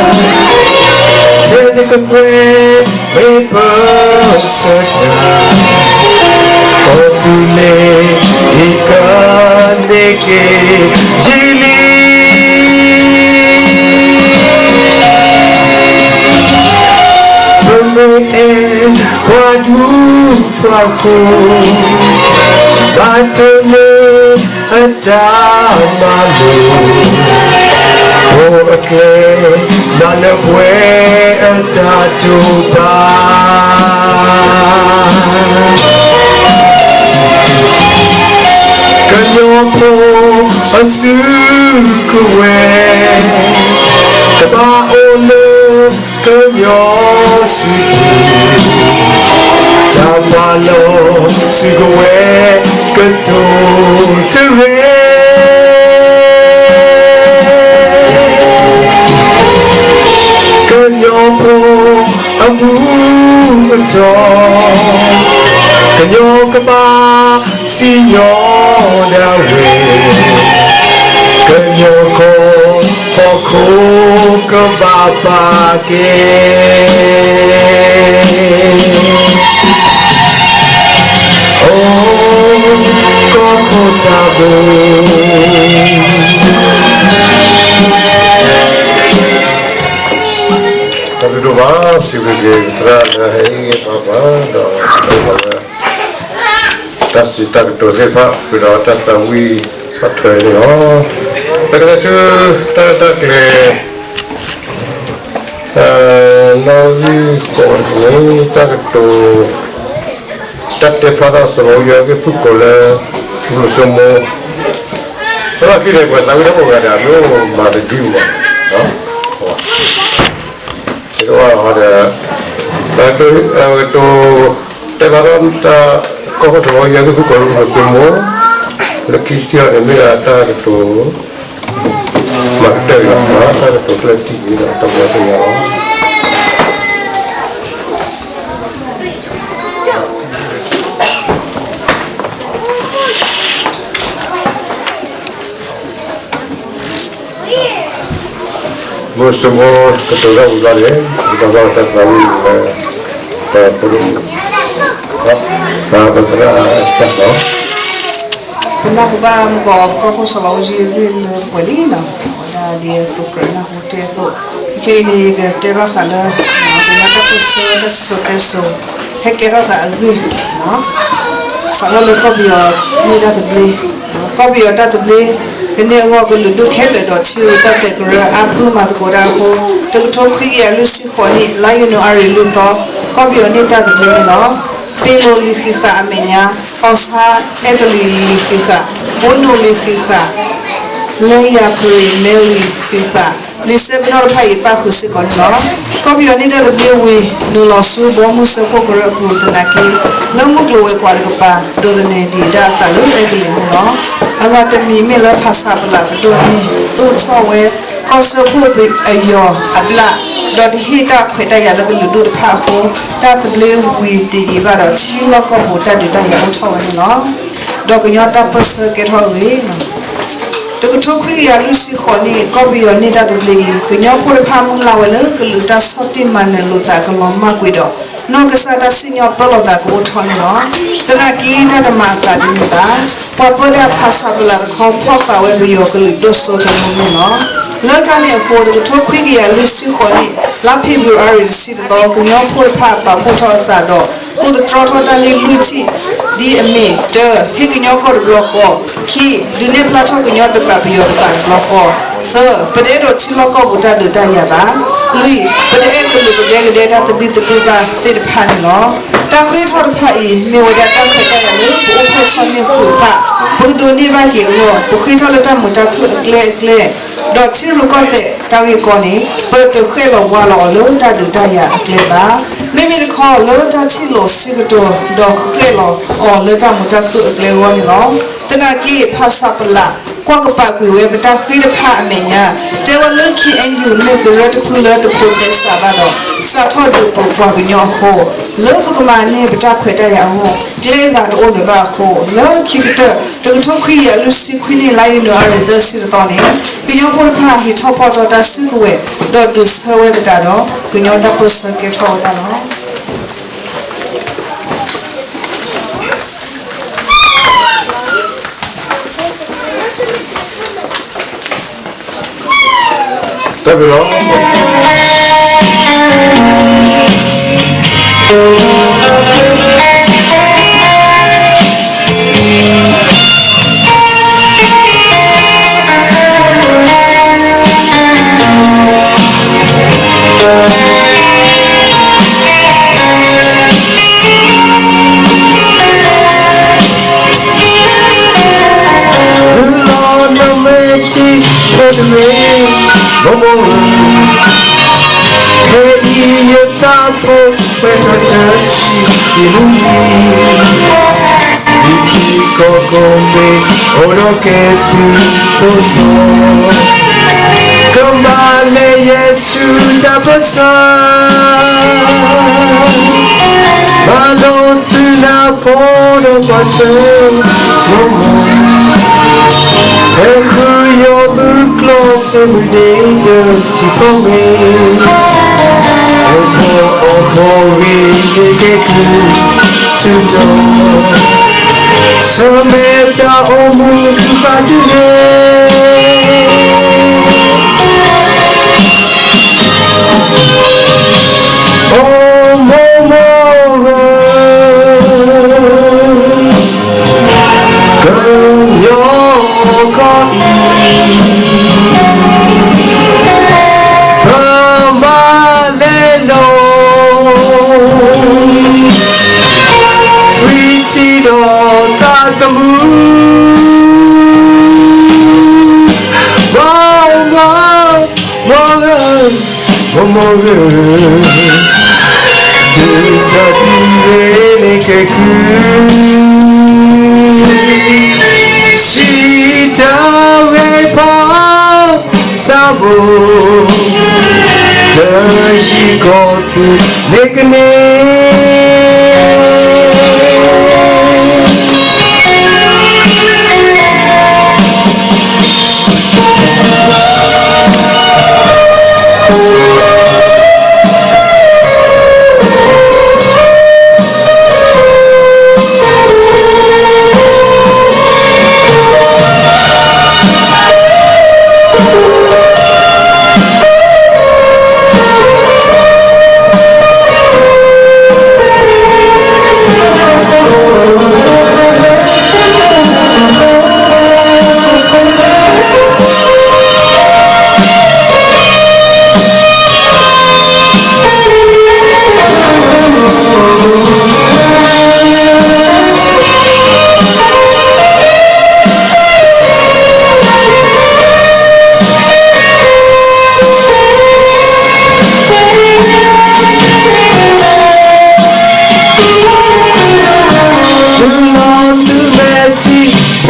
း, ထဲတကကွဲၢ်မ့ၢ်ပဆၢတၢ်, ဒီးသုန့ၣ်ဒ်ကန့ၢ်က့ၤယံာ်လံ. ပမ့ၢ်အဲၣ်ပှၤဒူပှၤဃိၣ်, ဘၣ်တၢ်မ့ၢ်အတၢ်မၤလိာ်, အိၣ်အကျဲ မၤလၢပှဲၤအတၢ်တိာ်ပာ်, ကညီဖိအစုကဝဲၤ, တဘၣ်အိၣ်လၢကညီစုပူၤ, တၢ် ပှၤလီၤဆူကဝဲၤကတိၤတဂ့ၤ, ကညီဖိအမူအတီၢ်, ကညီကဘၣ်စံၣ်ညီၣ်ဒၣ်ဝဲ, ကညီကီၢ်ဟီၣ်ခိၣ်ကဘၣ်ပာ်ကဲ အိၣ်ကီၢ်ခိၣ်သးဘိ, တၢ်ဘျုးဒိၣ်မး, စံးဘျုးက့ၤသရၣ်လၢအဟဲအံၤပှၤဒီး တၢ်စံးတၢ်ကတိၤသ့ၣ်တဖၣ် ဃုာ်ဒီးတၢ်သးဝံၣ်ဘၣ်ထွဲန့ၣ်လီၤ. ပကလဲၤဆူတၢ်ရဲၣ်တၢ်ကျဲၤ နီၣ်ဂံၢ်ဃိးန့ၣ် တၢ်ကတိၤ တၢ်တဲဖျါထီၣ်စီၤဘၣ်အူကၠံအဂ့ၢ်ဖုၣ်ကိာ်လၢ ဘျုးစိမိၢ်, သရၣ်ခံန့ၣ် ပှၤသးဝံၣ်တၢ်ဖိဂၤန့ၣ် အမ့ၢ်မၤတဒ်မး, ဒီး ပကတိၤ တဲဖျါထီၣ်တၢ် ကီၢ်ခိၣ်စီၤဘၣ်အူကၠံအဂ့ၢ်ဖုၣ်ကိာ်လၢ ဘျုးစိမိၢ်, လၢခံထံၣ်အီၤန့ၣ် မ့ၢ်ဒၣ်တၢ်ကတိၤ မၤကတၢၢ်လီၤ, တၢ်ကတိၤကျၢၢ်တံၢ်ဒီးတၢ်ဘှီသ့ၣ်ညါလီၤ. ဘျုးစိမိၢ်ကတိၤတၢ်ဝံၤဘျီန့ၣ် ပကဘၣ်တၢ်သးဝံၣ်လၢ ပဖိဒိၣ်မုၣ် ပသရၣ်တၢ်လီၤ. ပနၢ်ဟူဘၣ်မုၢ်ကီး ကီၢ်ခိၣ်စီၤဘၣ်အူကၠံအဂ့ၢ်လၢပှဲၤလံနီၤ, အဝဲဒၣ်ဒ်သိးကြၢးနၢ်ဟူတဲအသိး, ခဲအံၤန့ၣ် ယကတဲဘၣ်ဃးလၢ ကညီတၢ်ပၢၢ်ဆၢတၢ်စံၣ်စိၤတဲစိၤ ဟဲကဲထီၣ်သးအဂ့ၢ် စးထီၣ်လၢကီၢ်ပယီၤန့ၢ်တၢ်သဘျ့, ကီၢ်ပယီၤတၢ်သဘျ့ ကန့ၢ်အဂီၢ်ကလုာ်ဒူၣ်ခဲလၢာ်ဒီးထံရူၢ်ကီၢ်သဲးကရၢအါဖုမၤသကိးတၢ်အဃိ, တကထိခွံကယၤလွံၢ်ဆံဃိးနံၣ် လါယနူၤအါရံၤလွံၢ်သီ ကီၢ်ပယီၤန့ၢ်တၢ်သဘျ့န့ၣ်လီၤ. ပ့ၤလိာ်လံာ်ဃံးဃာ်အမဲာ်ညါ, အီၣ်ဆါအဲကလံးလံာ်ဃံးဃာ်, အိနိၣ်လံာ်ဃံးဃာ်, လဲယၤဖရံးမဲလံာ်ဃံးဃာ်, လံာ်ဆဲပနီၣ်တဖၣ်အံၤပၣ်ဃုာ်စ့ၢ်ကီးန့ၣ်လီၤ. ကီၢ်ပယီၤန့ၢ်တၢ်သဘျ့ဝံၤ နုာ်လီၤဆူဘီမုၢ်စၢဖှိၣ်ကရၢအပူၤသနာ်က့, လၢမုၢ်ကျိၤဝဲၤကွာ်တကပၤ ဒိးသန့ၤဒံးဒၣ်အသးလၢအဲကလံးန့ၣ်လီၤ. အဂၤတမံၤမ့ၢ်လၢဖၣ်ဆၣ်ပလၣ်ပဒိၣ်န့ၣ် သူၣ်ထီၣ်ဝဲ ကီၢ်စၢဖှိၣ်ပယီၤအဘျၣ်, ဒီးတဟ့ၣ်တၢ်ခွဲးတၢ်ယာ်လၢကလုာ်ဒူၣ်တဖၣ်အဃိ, တၢ်သဘျ့ဝံၤတယံာ်ဘၣ်ဒီး ထံလီၢ်ကီၢ်ပူၤတၢ်ဒုးတၢ်ယၤအိၣ်ထီၣ်ဝဲန့ၣ်လီၤ. ဒီးကညီတၢ်ပၢၢ်ဆၢကဲထီၣ်အဂ့ၢ် တကထိခွံကယၤလွံၢ်ဆံဃိးနံၣ် ကီၢ်ပယီၤန့ၢ်တၢ်သဘျ့အံၤ ကညီဖိတဖၣ်မုၢ်လၢ်ဝဲလၢကလုာ်တၢ်ဆီၣ်တံၢ်မၤနၢၤလိာ်သးကလီၤမၢ်ကွံာ်ဒီး နီၢ်ကစၢ်တၢ်စံၣ်ညီၣ်ပၢလီၤသးကအိၣ်ထီၣ်န့ၣ်လီၤ. သနာ်က့တၢ်တမၤအသးဒ်န့ၣ်ဘၣ်. ပှၤပၢတၢ်ဖၣ်ဆၣ်ပလၣ်တခီဖီၣ်ဃာ်ဝဲပယီၤကလုာ်ဒိၣ်စိသနူန့ၣ်လီၤ. လၢတၢ်န့ၣ်အဃိ တကထိခွံကယၤလွံၢ်ဆံဃိးနံၣ် လါဖ့ၤဘြူၤအါရံၤတဆံတသီ ကညီဖိတဖၣ်ပာ်ဖှိၣ်ထီၣ်အသးဒီး ကိးသတြီထီၣ်တၢ်ဂ့ၢ်လွံၢ်ထံၣ် ဒ်အမ့ၢ် တၢ ဟ့ၣ်ကညီကီၢ်တဘျီဃီ, ခံ ဒုးနဲၣ်ဖျါထီၣ်ကညီတဘၣ်ပယီၤတဘၣ်တဘျီဃီ, သၢ ပတအဲၣ်ဒိးထံလီၢ်ကီၢ်ပူၤတၢ်ဒုးတၢ်ယၤဘၣ်, လွံၢ် ပတအဲၣ်ကလုာ်ကဒဲကဒဲတၢ်သဘံၣ်သဘုၣ်ဘၣ်သ့ၣ်တဖၣ်န့ၣ်လီၤ. တၢ်ဃ့ထီၣ်တဖၣ်အံၤ မ့ၢ်ဝဲဒၣ်တၢ်ခွဲးတၢ်ယာ်လၢပအိၣ်ဖျဲၣ်ထီၣ်န့ၢ်ဃုာ်တဖၣ် ပကဒိးန့ၢ်ဘၣ်က့ၤအဂီၢ် ပဃ့ထီၣ်လၢတၢ်မုာ်တၢ်ခုၣ်အကျဲအကျဲ ဒီးထံရူၢ်ကီၢ်သဲးတၢ်ဂ့ၢ်ကီန့ၣ် ပတဃဲၣ်လီၤဝါလီၤအီၤလၢတၢ်ဒုးတၢ်ယၤအကျဲဘၣ်. မ့မ့ၢ်တခီ လၢတၢ်ထံၣ်လိာ်ဆၢကတီၢ် ဒီးဃဲၣ်လီၤအီၤလၢတၢ်မုာ်တၢ်ခုၣ်အကျဲအဂီၢ်န့ၣ်လီၤ. သနာ်က့ ဖၣ်ဆၣ်ပလၣ် ကွၢ်ကပာ်ကွံာ်ဝဲပတၢ်ဃ့တဖၣ်အမဲာ်ညါ, တဲဝဲလၢ ခ့ၣ်အဲၣ်ယူၣ် မ့ၢ်ကရၢတဖုလၢတဖိးသဲစးဘၣ်ဒီး စးထီၣ်ဒုးပိာ်ပှၤကညီအဃိ, လၢပကမၤန့ၢ်ပတၢ်ခွဲးတၢ်ယာ်အဂီၢ် ကျဲဂၤတအိၣ်လၢၤဘၣ်အဃိ, လၢခံကတၢၢ် တကထိခွံကယၤလွံၢ်ဆံခွံနံၣ် လါယနူၤအါရံၤသၢဆံတသီန့ၣ် ကညီဖိတဖၣ်ဟံးထီၣ်ဖီၣ်ထီၣ်တၢ်စုကဝဲၤ ဒီးဒုးဆၢဝဲသတးဒီး ကညီတၢ်ပၢၢ်ဆၢကဲထီၣ်ဝဲဒၣ်လီၤ. တၢ်ဘျုးလီၤ. မုၢ်လီၤနီၢ်မဲာ်ထံဖိတဂ့ၤ, မိၢ်မိၢ်ဧၢ, ခဲအံၤယသးဖိ ပှဲၤထီၣ်တၢ်ဆံးယံာ်မုၢ်နံၤ, ဒ်ထံကီၢ်ကိးမံၤ အိၣ်ဒီးကဲသုးသိးသိး, ကမၤလၢယ့ၣ်ၡူးတၢ်ပၢၢ်ဆၢ, မၤလိသုးနၢ်ဖိဒီးပှၤထွဲမိၢ်မိၢ်, ဟဲဃုယီၢ်မုၢ်ကျိၤ မ့ၢ်မုၢ်နံၤဒီးထံဖိမ့ၢ်, အိၣ်ဖှိၣ်အီၣ်ဖှိၣ်ဂ့ၤန့ၣ်ကဲကုၢ်ထူတီၤ, ဆၢမဲာ်တၢ်အိၣ်မူထုကဖၣ်တဂ့ၤ, အိၣ်မိၢ်မိၢ်ဧၢ ကညီကီၢ်အံၤ, ပမၤလဲၢ်လီၤ, သွံၣ်ထံဒီးသးသမူ, မိၢ်မိၢ် မိၢ်ဧၢ, မိၢ်မိၢ်ဧၢ, ဒုးတၢ်သံဝဲန့ၣ်ကဲကုၢ်, စံးတၢ်ဂ့ၢ်ဖီသးဘိ, တၢ်ဟံးကီၢ်သူးန့ၣ်ကန့ၢ်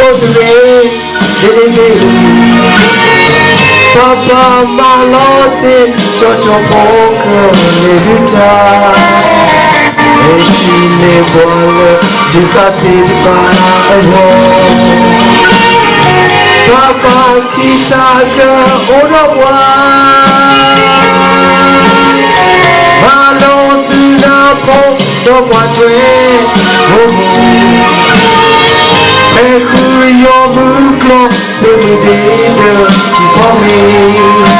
သုလီၤသုမဲာ်ထံဖိတဂ့ၤ, ဒ်န့ၣ်သ့ၣ်ဧၢ, ပၢ်ပၢ်မၤလီၤတ့ၢ် ကၠီကၠီဖိကလဲၤဒုးတၢ်, မ့ၢ်ထံန့ၢ်ပှၤလၢဒုးဃာ်သ့ၣ်တဖၣ်အဂီၢ်, ပၢ်ပၢ်ခံစးကအိၣ်ဒီးပှၤ မၤလိသုးနၢ်ဖိဒီးပှၤထွဲမိၢ်မိၢ်, ဟဲဃုယီၢ်မုၢ်ကျိၤ မ့ၢ်မုၢ်နံၤဒီးထံဖိမ့ၢ်,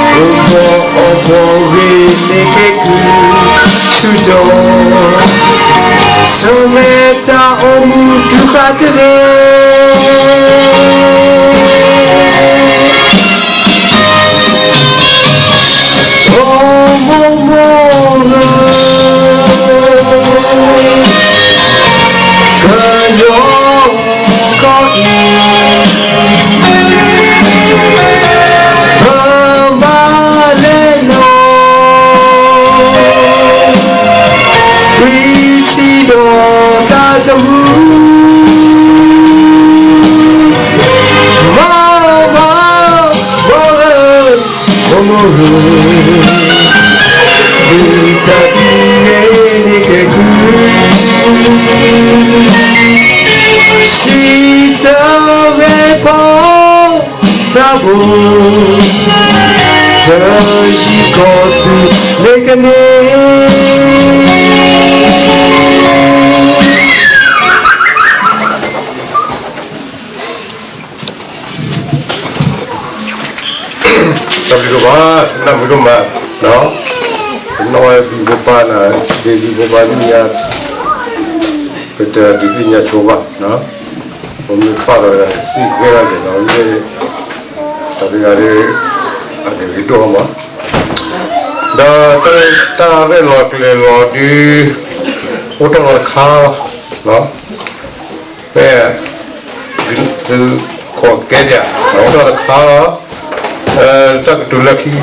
အိၣ်ဖှိၣ်အီၣ်ဖှိၣ်ဂ့ၤန့ၣ်ကဲကုၢ်ထူတီၤ, ဆၢမဲာ်တၢ်အိၣ်မူထုကဖၣ်တဂ့ၤ အိၣ်မိၢ်မိၢ်ဧၢ, ကညီကီၢ်အံၤ, ပမၤလဲၢ်လီၤ သွံၣ်ထံဒီးသးသမူ, မိၢ်မိၢ်မိၢ်ဧၢ, မိၢ်မိၢ်ဧၢ, ဒုးတၢ်သံဝဲန့ၣ်ကဲကုၢ်, စံးတၢ်ဂ့ၢ်ဖီသးဘိ, တၢ်ဟံးကီၢ်သူးန့ၣ်ကန့ၢ် တၢ်ဘျုးဒိၣ်မး, နၢ်မုာ်ဒိၣ်မး, ပနီၢ်ဝဲဘံၣ်ဘိဘၣ်နၤ, ဒ်ဘံၣ်ဘိဘၣ်နံၣ်ညါ, ပတဒုးသ့ၣ်ညါဆိဘၣ်, ပမ့ၢ်ပာ်လီၤဝဲဒၣ်စံးကဲထီၣ်က့ၤနီၤ, မ့ၢ် တၢ်တဂၤဒီး အဂ့ၤကဒိၣ်မး, ဒီးတၢ်ရဲၣ်လီၤကျဲၤလီၤဒုး အိၣ်ထီၣ်လီၤတခါလီၤ, ဖဲ သုးခိၣ်ကဲဒၣ် အိၣ်ထီၣ်တခါလီၤ, တၢ်ကတိၤလၢခံ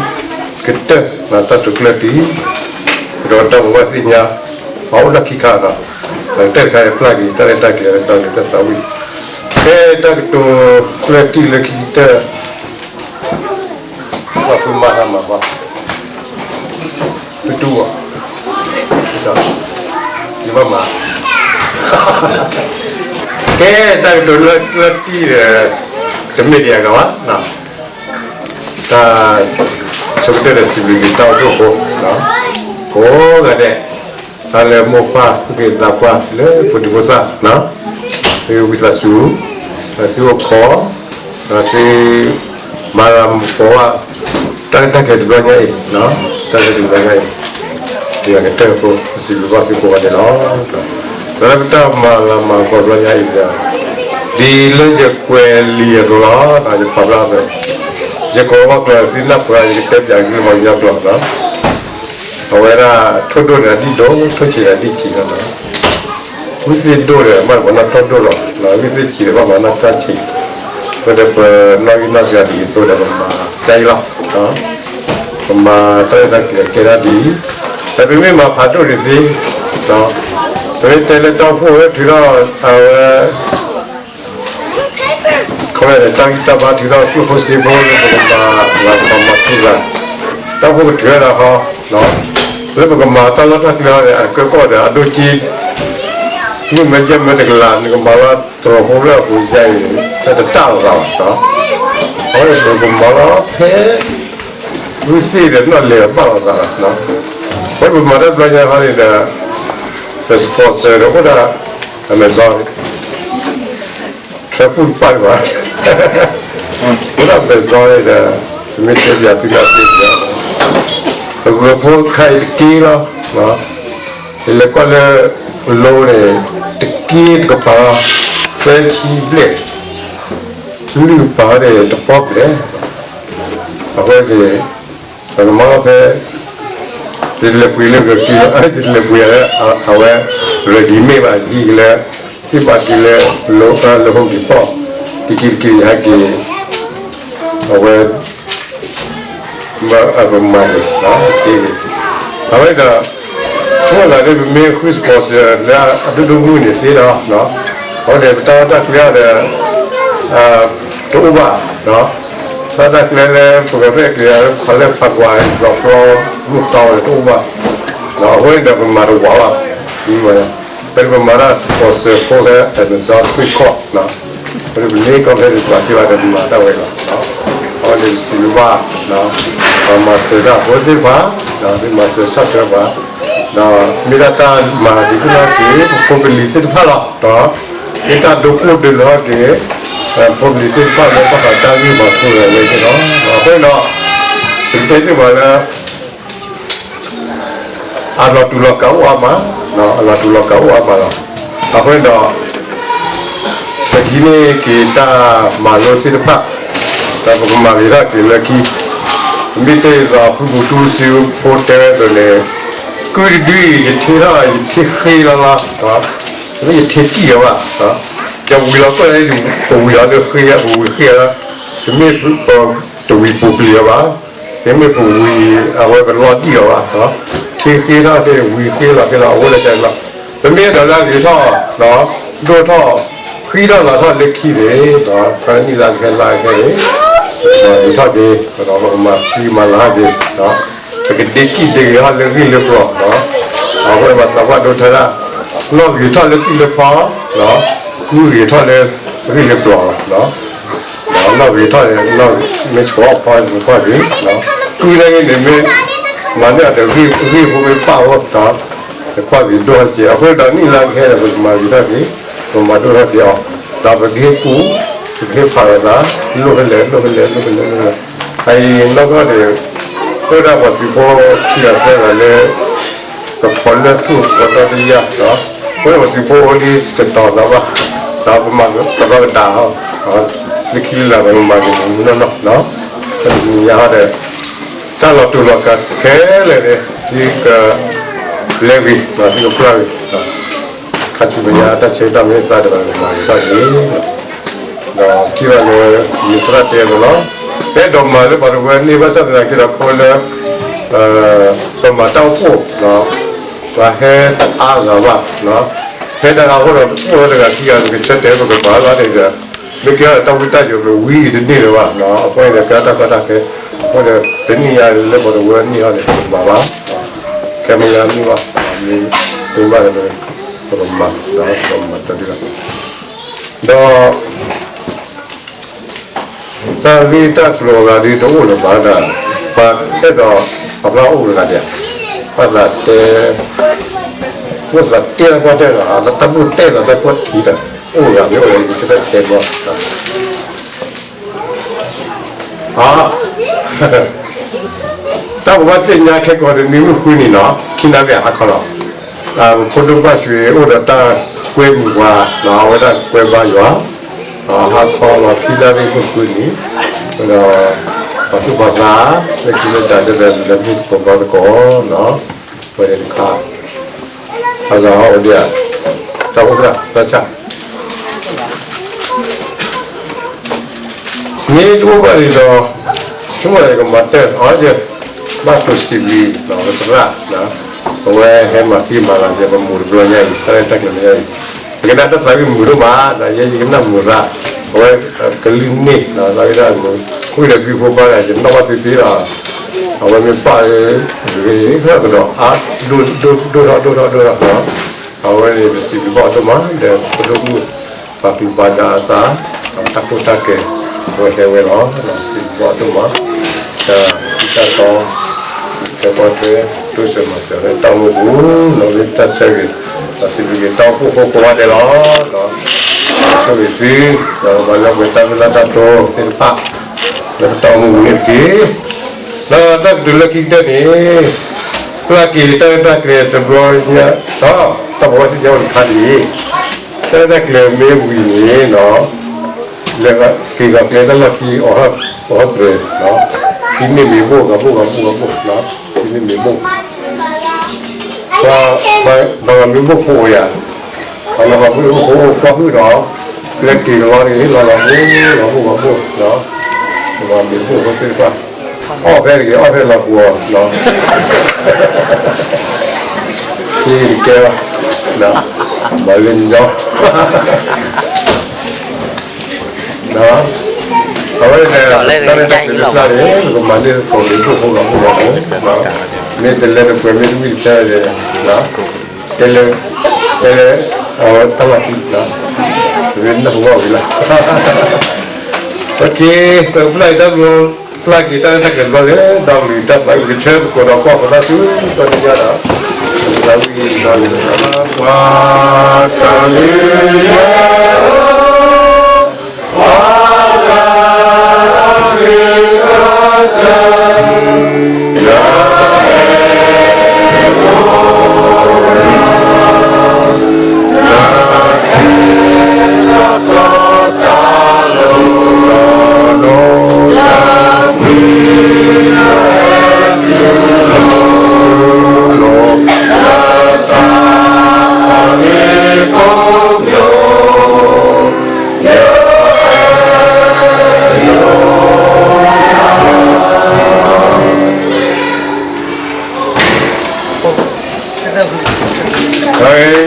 ကတၢၢ် တၢ်တိာ်ကျဲၤတံၢ် ဒီးတၢ်ဘိးဘၣ်သ့ၣ်ညါ ပှၤအိၣ်ဒၣ်ခံခါနီၤ, တၢ်တခါအံၤပျၢ်က့ၤ တၢ်ရဲၣ်တၢ်ကျဲၤဒီးတၢ်သးဝံၣ်, ဖဲတၢ်ကတိၤကျၢၢ်တံၢ်လၢခံကတၢၢ် ဘၣ်ဖုမၤတၢ်မၤဘၣ်, ပတူၢ်ဘၣ်, ယဘၣ်မၤ, ကဲတၢ်ကတိၤလၢကျၢၢ်တံၢ်ဒီး တမ့ၢ်ဒံးအဂၤဘၣ်, တၢ်ဆိကတၢၢ်ဒီးစံးဘျုးက့ၤတၢ်အိၣ်ဖှိၣ်ဖိ ကိးဂၤဒဲး, တၢ်လၢမိၢ်ပၢ်သူၣ်က့သးပှၢ်လၢဖိဒံဖိသၣ်, သုဝံသးစူၤ, သုအိၣ်ခိး, သုမၤလၤမၤကပီၤဘၣ် တၢ်ရဲၣ်တၢ်ကျဲၤတဘျီညါအံၤ, တၢ်ရဲၣ်တၢ်ကျဲၤတဘျီညါအံၤ, ဒ်အကတၢၢ်ဖိ ပစံးဘျုးဘၣ်သုကိးဂၤဒဲးလီၤ. ဒီးလၢပတၢ်မၤလၤမၤကပီၤတဘျီညါအံၤဒီး ဒ်လၢယကွဲးလံာ်အသိးလီၤ, ယပာ်ဖျါအသိး, ယကိးဘၣ်ကျိာ်သုနၢ်ပၢၢ် ယကတဲပၠးက့ၤလၢပှၤကညီကျိာ်လီၤ. အဝဲဒၣ်ထိၣ်ဒိၣ်န့ၣ်အဒံၣ်ဒိၣ်, ထိၣ်ဆံးန့ၣ်အဒံၣ်ဆံးလီၤ. ဝံသ့ၣ်ဒိၣ်ဒီး ဘၣ်ပှၤနီၢ်ထိၣ်ဒိၣ်လီၤ, ဝံသ့ၣ်ဆံးဒီး ဘၣ်ပှၤနီၢ်ထိၣ်ဆံး, အဃိဒီးပနီၣ်ဂံၢ်နီၣ်စှၤဒ်အံၤအသိးဒီး ပမၤဒ်အံၤလီၤ. ပမၤတၢ်ရဲၣ်တၢ်ကျဲၤကဲဒၣ်ဒ်အံၤ, ဒီးပမ့ၢ်မၤဖးဒိၣ်ဒံးသ့, ပမ့ၢ်တဲလၢတီၢ်ဖှိၣ်ဝဲထုးထီၣ် အဝဲ ခီဖျိလၢတၢ်ဂံၢ်တၢ်ဘါထုးထီၣ်ကျိၣ်ဖိစ့ဖိလၢပကမၤလၤကပီၤမၤထူရၤ, တၢ်အိၣ်ဖှိၣ်ကထုးထီၣ်ဒီးဃီ, လၢပကမၤတၢ်လီၢ်တၢ်ကျဲအီၤန့ၣ် အကၢကီၢ်ဒီးအဒိၣ်က့, မ့ၢ်မ့ၢ်ယဲၢ်မ့ၢ်တကလး နကမၤလီၤတရီးဖိလၢအပူၤယါအံၤ, တၢ်တတၢ်လီၤသးဘၣ်, အဃိန့ၣ်ပကမၤလီၤဖဲ ဝံသ့ၣ်ဒီးနီၣ်လဲၤဘၣ်လီၤသးလီၤ. အဃိပမၤတၢ်တဘျီညါခီန့ၣ်ဒီး ပ sponsor ဒီးအိၣ်ဒၣ် Amazon ထွဲဖုၣ်တပၣ်န့ၣ်ဘၣ်, အိၣ်ဒၣ် Amazon န့ၣ်ဒီး ပမ့ၢ်တဲပၠးသုလၢအသ့ၣ်ညါ, ပဂၢၤဖိခါအံၤတက့လီၤ, ယလဲၤကွၢ်လၢ အလိန့ၣ် တက့တကပၤလီၤ, သၢဆံဘျဲၣ်, လွံၢ်ကပၤန့ၣ်တပီၣ်ဘျဲၣ်, အဃိန့ၣ် ပကမၤလီၤဖဲ ယတလဲၤပှ့ၤလၢဂၤက့, ယတလဲၤပှ့ၤလၢ အဝဲ ready made ဘၣ်, ဟံးက့ၤလၢ ဟံၣ်ဘၣ်က့ၤလၢ လၢ Home Depot, တက့တက့ယဟဲက့ၤ, အဝဲ ပမၤန့ၣ်, အဝဲဒီး ဆိကမိၣ်သးဒ်ပမ့ၢ်ဃု sponsor လၢအဒိၣ်ဒိၣ်မုၢ်န့ၢ်သ့ဒီး အဃိန့ၣ် ပတၢ်လီၢ်တၢ်ကျဲဒီး တအိၣ်ဘၣ်, တၢ်လီၢ်တၢ်ကျဲလၢပကရဲၣ်ကျဲၤလၢဖးလဲၢ်ဖးကွၢ် လီၤပျီမုၢ်တီၤန့ၣ်တအိၣ်ဘၣ်, အဃိန့ၣ်ဒီးပမၤတဝးဘၣ်, ဖဲပမၤတၢ် sponsor ဖိလၢ Amazon ထွံၣ်ခီၣ် ပမ့ၢ်ကီၢ်ဖဲန့ၣ် ပှၤသ့ၣ်တဖၣ်ဒီးမၤတၢ်ဝဲလီၤ, အဃိန့ၣ်ပစံးဘျုးဘၣ် ပှၤမၤစၢၤတၢ်ဖိသ့ၣ်တဖၣ်, မၤစၢၤဆီၣ်ထွဲပှၤ, ဒီးမ့ၢ်ဒၣ်တၢ်မၤဒ်သိးန့ၣ်က့ၤ ပဖိပလံၤသ့ၣ်တဖၣ်လီၤ, မ့ၢ်တၢ်ဒိကိၢ်ဒိလၢက့ၤ ပဖိပလံၤသ့ၣ်တဖၣ်လၢဘၣ်ဃးတၢ်ဂ့ၢ်မၤထူရၤဝဲသ့ၣ်လီၤ, အဃိန့ၣ်ဒီး ပကတဲသ့ၣ်ပှၤလၢ အလီၤတူာ်လီၤကာ်အိၣ်အါမး, အလီၤတူာ်လီၤကာ်အိၣ်အါမးလီၤ. အဃိန့ၣ်ဒီး ပကဟံးန့ၢ်က့ၤတၢ်မၤလိသ့ၣ်တဖၣ်, ဒီးပကမၤဂ့ၤထီၣ်က့ၤလၢခံ, မ့ၢ်တဲအသိး ဖုပူၤတူစံဖိတဲဝဲအသိးန့ၣ်, ကုၢ်တဒုအံၤ ယထ့ထီၣ် ယထ့ဃ့လီၤလီၤ, မ့ၢ်ယထ့တံၢ်လီၤဘၣ်, ယဝံၤလီၤကွၢ်လၢ ပဝံၤလီၤလၢဃ့, ပဝံၤဃ့လီၤ, တမ့ၢ်ပတဝံၤပူၤပျံၤလီၤဘၣ်, မ့မ့ၢ်ပဝံၤ အဝဲပလီၤတံၢ်လီၤဘၣ်, ထ့ဃ့ထီၣ်သ့ၣ် ဝံၤဃ့လီၤသ့ၣ်လီၤ အဝဲလၢတၢ်လီၤ, ပမ့ၢ်အဲၣ်ဒိးလၢအဂ့ၤထီၣ်, ဒိၣ်ထီၣ်, ဃံထီၣ်လၤထီၣ်လၢခံန့ၣ်, ဖဲနံၣ်လၢကဟဲလၢကဟဲန့ၣ်, ပဂ့ၤထီၣ်က့ၤ, ပကမၤဃံမၤလၤက့ၤ, ပကဒ့ကံၣ်ဒ့ဂ့ၤထီၣ်လၢဂ့ၢ်လၢပျီၢ်, အဃိန့ၣ်ပှၤသးပှၢ်ဒိထဲဒၣ်, နီၣ်ဂ့ၤထီၣ်လၢသံၣ်လၢဖီ, ကုၢ်ဂ့ၤထီၣ်လၢဂ့ၢ်လၢပျီၢ်လီၤ. ဒီးနီၣ်ဂ့ၤထီၣ်န့ၣ် မ့ၢ်ဆှီအီၣ်ဖီန့ၣ် ပကွၢ်က့ၤ, ကုၢ်န့ၣ်ဂ့ၤန့ၣ်မ့ၢ် မၤန့ၢ်အီၤတဂ့ၢ်ဖိမ့ၢ်ပၣ်အဃိဒီး, ပကွၢ်က့ၤဒိၣ်ထီၣ်က့ၤ, အဃိဒီးနံၣ်လၢကဟဲဒီး ပကမၤဂ့ၤထီၣ်က့ၤ, ပကမၤဒိၣ်ထီၣ်က့ၤအီၤ, ဒီးပကဟ့ၣ်ကူၣ်, ပကဟ့ၣ်ဖးလိာ်သး, လိၣ်ဖဲလဲၣ် လိၣ်ဖဲလဲၣ် လိၣ်ဖဲလဲၣ် လိၣ်ဖဲလဲၣ်, အအံၤနီၢ်ကီၢ်န့ၣ်, အိၣ်ဒၣ်ပှၤသုးဖိခံဂၤသၢဂၤလၢ ကဖီၣ်လၢထူၣ်ကဖီၣ်ဒီတယၢ်, အဃိန့ၣ်ပှၤသုးဖိအိၣ်လံတတီၤသးဘၣ်, ဒီးပမၤကရီကဒါ, လၢခံလၢ်လၢ်ပမၤကမူးမူးနီၢ်နီၢ်, တနံၤညါဟီဒီး တၢ်လီၤတူာ်လီၤကာ်ခဲလၢာ်န့ၣ် သုကလဲၤဂ့ၤ, သုကပျၢ်ဂ့ၤ, ခါဆူမဲာ်ညါတၢ်ဆၢကတီၢ်မ့ၢ်သါတဖၣ်န့ၣ် မၤဂ့ၤထီၣ်က့ၤ, ဒီးထံၣ်ဘၣ်လၢ မုၢ်သရၣ်တဲအသိးလီၤ, အဲၣ်ဒိးမၤလၢပှၤတဝၢန့ၢ်ဘၣ်ဆၣ်သနာ်က့ဒီး ခီလၢ ပမၤတၢ်အိၣ်ဖှိၣ်, ပှၤဟဲတအါဂၤဘၣ်, ဟဲတဂၤအဃိဒီး အိၣ်လီၤတဂၤခံဂၤ ပကဆၢတဲာ်ပကမၤလီၤန့ၣ်ဒီး မ့ၢ်ကဲထီၣ်တၢ်ဝံတၢ်ယိးပဝံအံၤတန့ၢ်လၢၤဘၣ်, အဃိန့ၣ်ဒီး ကဲထီၣ်တၢ်ကီတၢ်ခဲ, အဃိဒီး တနံၣ်ညါလၢပတဝၢနံၣ်ဟီန့ၣ် ပကမၤဘၣ်, ခဲမုၢ်လၢမုၢ်ဘၣ်, မ့ၢ်သ့ဘၣ်ဒီး ပကမၤ, ပကမၤတၢ်ဒ်လီၤ, ဒီး တၢ်ဂ့ၢ်တၢ်ကျိၤအဂၤဒ်တအိၣ်လၢၤဘၣ်ဒီး ပှၤအဲၣ်ဒိး ပှၤဖျါအိၣ်တဂၤဒံး, ဘၣ်သးတဲ, အိၣ်သးတဲလၢပှၤတဲဒီး တၢ်ဘိၣ်တဲသးတၢ်ကွၢ်ထံဒီး အိၣ်ဂၤမ့ၢ်အိၣ်ဒီး ယကတဲဘၣ်, တၢ်ပဘၣ်သ့ၣ်ညါခဲကိာ်ဒီး နံၣ်မုၢ်ဃုနံၤနီၤ ခံနၣ်ရံၣ်ဟါခီလီၤ, ပဖိဒိၣ်ဘၣ်ဆွ့ၤအိၣ်ဒီးတၢ်ကွဲမုာ်ပှၤ, အဝဲဒၣ်ကွဲဘါယွၤ, ဟါခီလီၤခံနၣ်ရံၣ်မုၢ်ဃုနံၤ, ဒီး ပှၤသူၣ်ပှၤသး လၢခံလၢတၢ်တဲဒီး လဲၤမုၢ်သကိးဘီသကိးနီၤ, ဝဲန့ၣ်တခါ, အဂၤအိၣ်ဒံးဧါ, တၢ်အိၣ်သရၣ် တၢ်ဆၣ် မ့ၢ်တအိၣ်ဘၣ်န့ၣ်ဒီး ဆိကမိၣ်ယကမၤတဲအီၤ, ဘၣ်တိၢ်စံးဘျုး ပသရၣ်, အဝဲဟဲမၤသံမၤလၤယဲ ပမိၢ်တဘျီညါအံၤ တၢ်ရဲၣ်တၢ်ကျဲၤမ့ၢ်ညါအံၤ, ယကနၣ်တၢ်သးဝံၣ်မုာ်ဒိၣ်မး, ယဲယကနၣ်မုာ်ရၣ်, အဝဲကလုၢ်န့ၢ် သးဝံၣ်ဒၣ်မုာ်, ဃုာ်ဒီးဘံဖိပၢ်ဒီး ယနီၣ်ဘၣ်သ့သ့လီၤ, အဝဲမ့ၢ်ပၢ်ဧၢ, ဂ့ၤထီၣ်ကဒီးအါ, ဒိၣ်ထီၣ်ဒိၣ်ထီၣ်ဒိၣ်ထီၣ်ဒိၣ်ထီၣ်, အဝဲန့ၣ် ပစံးဘျုးဘၣ်အီၤဒိၣ်မး ဒီးပဒိၣ်မုၣ် ပာ်သူၣ်ပာ်သးအသး, တၢ်ကီတၢ်ခဲ အဝဲဟဲဝဲလီၤ, စံးဘျုးဘၣ်အီၤဒိၣ်မး, တၢ်ထံတၢ်တီ, တၢ်ကီတၢ်ခဲ တိစၢၤမၤစၢၤလၢတၢ်အိၣ်မူပူၤ, လီၤလၢတၢ်ဆၢဂ့ၤ, ပစံးဘျုးက့ၤတၢ်အိၣ်ဖှိၣ်ဖိကိးဂၤဒဲးလီၤ, ဆိၣ်ဂ့ၤသု, ဒီးပှၤလၢပှဲၤတၢ်မ့ၢ်လၢတၢ်တိၤသ့ၣ်တဖၣ်, လၢပတၢ်အိၣ်မူပူၤန့ၣ်တက့ၢ်. ဒီးတၢ်ကတိၤလၢခံကတၢၢ်န့ၣ်, ဖျါက့ၤတၢ်ရဲၣ်တၢ်ကျဲၤတဘျီညါ, တၢ်ပဝဲသ့ၣ်ညါအိၣ်တခါဒ်အံၤ, တၢ်ရဲၣ်တၢ်ကျဲၤမ့ၢ်ဝံၤန့ၣ်နီၤ, လဲၤက့ၤဂီၤကျဲတၢ်လီၢ်ခံ အိးထီၣ်သရၣ်, ဟံးန့ၢ်မ့ၤဘိၣ်ဂၤဘိၣ်ဂၤဘိၣ်ဂၤဘိၣ်, ဟံးန့ၢ်မ့ၤဘိၣ်, ပှၤဂၤမ့ၢ်ဘိၣ်ဖိအိၣ်ယၤ, ပှၤဂၤမ့ၢ်ဘိၣ်ဖိအိၣ်ကွၢ်ဟုၣ်ဒီး, လဲၤက့ၤကလီန့ၣ် လီၤဂၤဘိၣ်ဂၤဘိၣ်ဂၤဘိၣ်, ပှၤမ့ၢ်ဘိၣ်ဖိသ့ၣ်တဖၣ် အီၣ်ဖဲတဂ့ၤ အီၣ်ဖဲလီၤပှီၤလီၤ, ဆံးတကဲဘၣ်, မၤလၢညီ, အဝဲန့ၣ် တၢ်ရဲၣ်တၢ်ကျဲၤလၢပျၢ်န့ၣ် ပကမၤန့ၢ်ကိးမံၤဒိၣ်ဖိလီၤဖိလီၤဖိ, မ့ၢ်တလဲၤတပှဲၤမ့ၢ်တမုၢ်တဆၢန့ၣ်, တဲလဲၤ, တဲလဲၤ, အဝဲတၢ်လီၢ်ခံ, မ့ၢ်နၢ်ဟူဘၣ်ဝံၤလီၤ, ပက့ၤ ပကဖျါက့ၤတၢ်ဘျီ, ဖျါက့ၤတၢ်ရဲၣ်တၢ်ကျဲၤဘျီလၢ ဒီကလုာ်တၢ်သးဝံၣ် ကဆၢသကိးဒီးကီၢ်ပသးဆူကီၢ်တယါဒီး, သးဝံၣ်ဒီး ပှၤတၢ်လုၢ်ယဲၢ်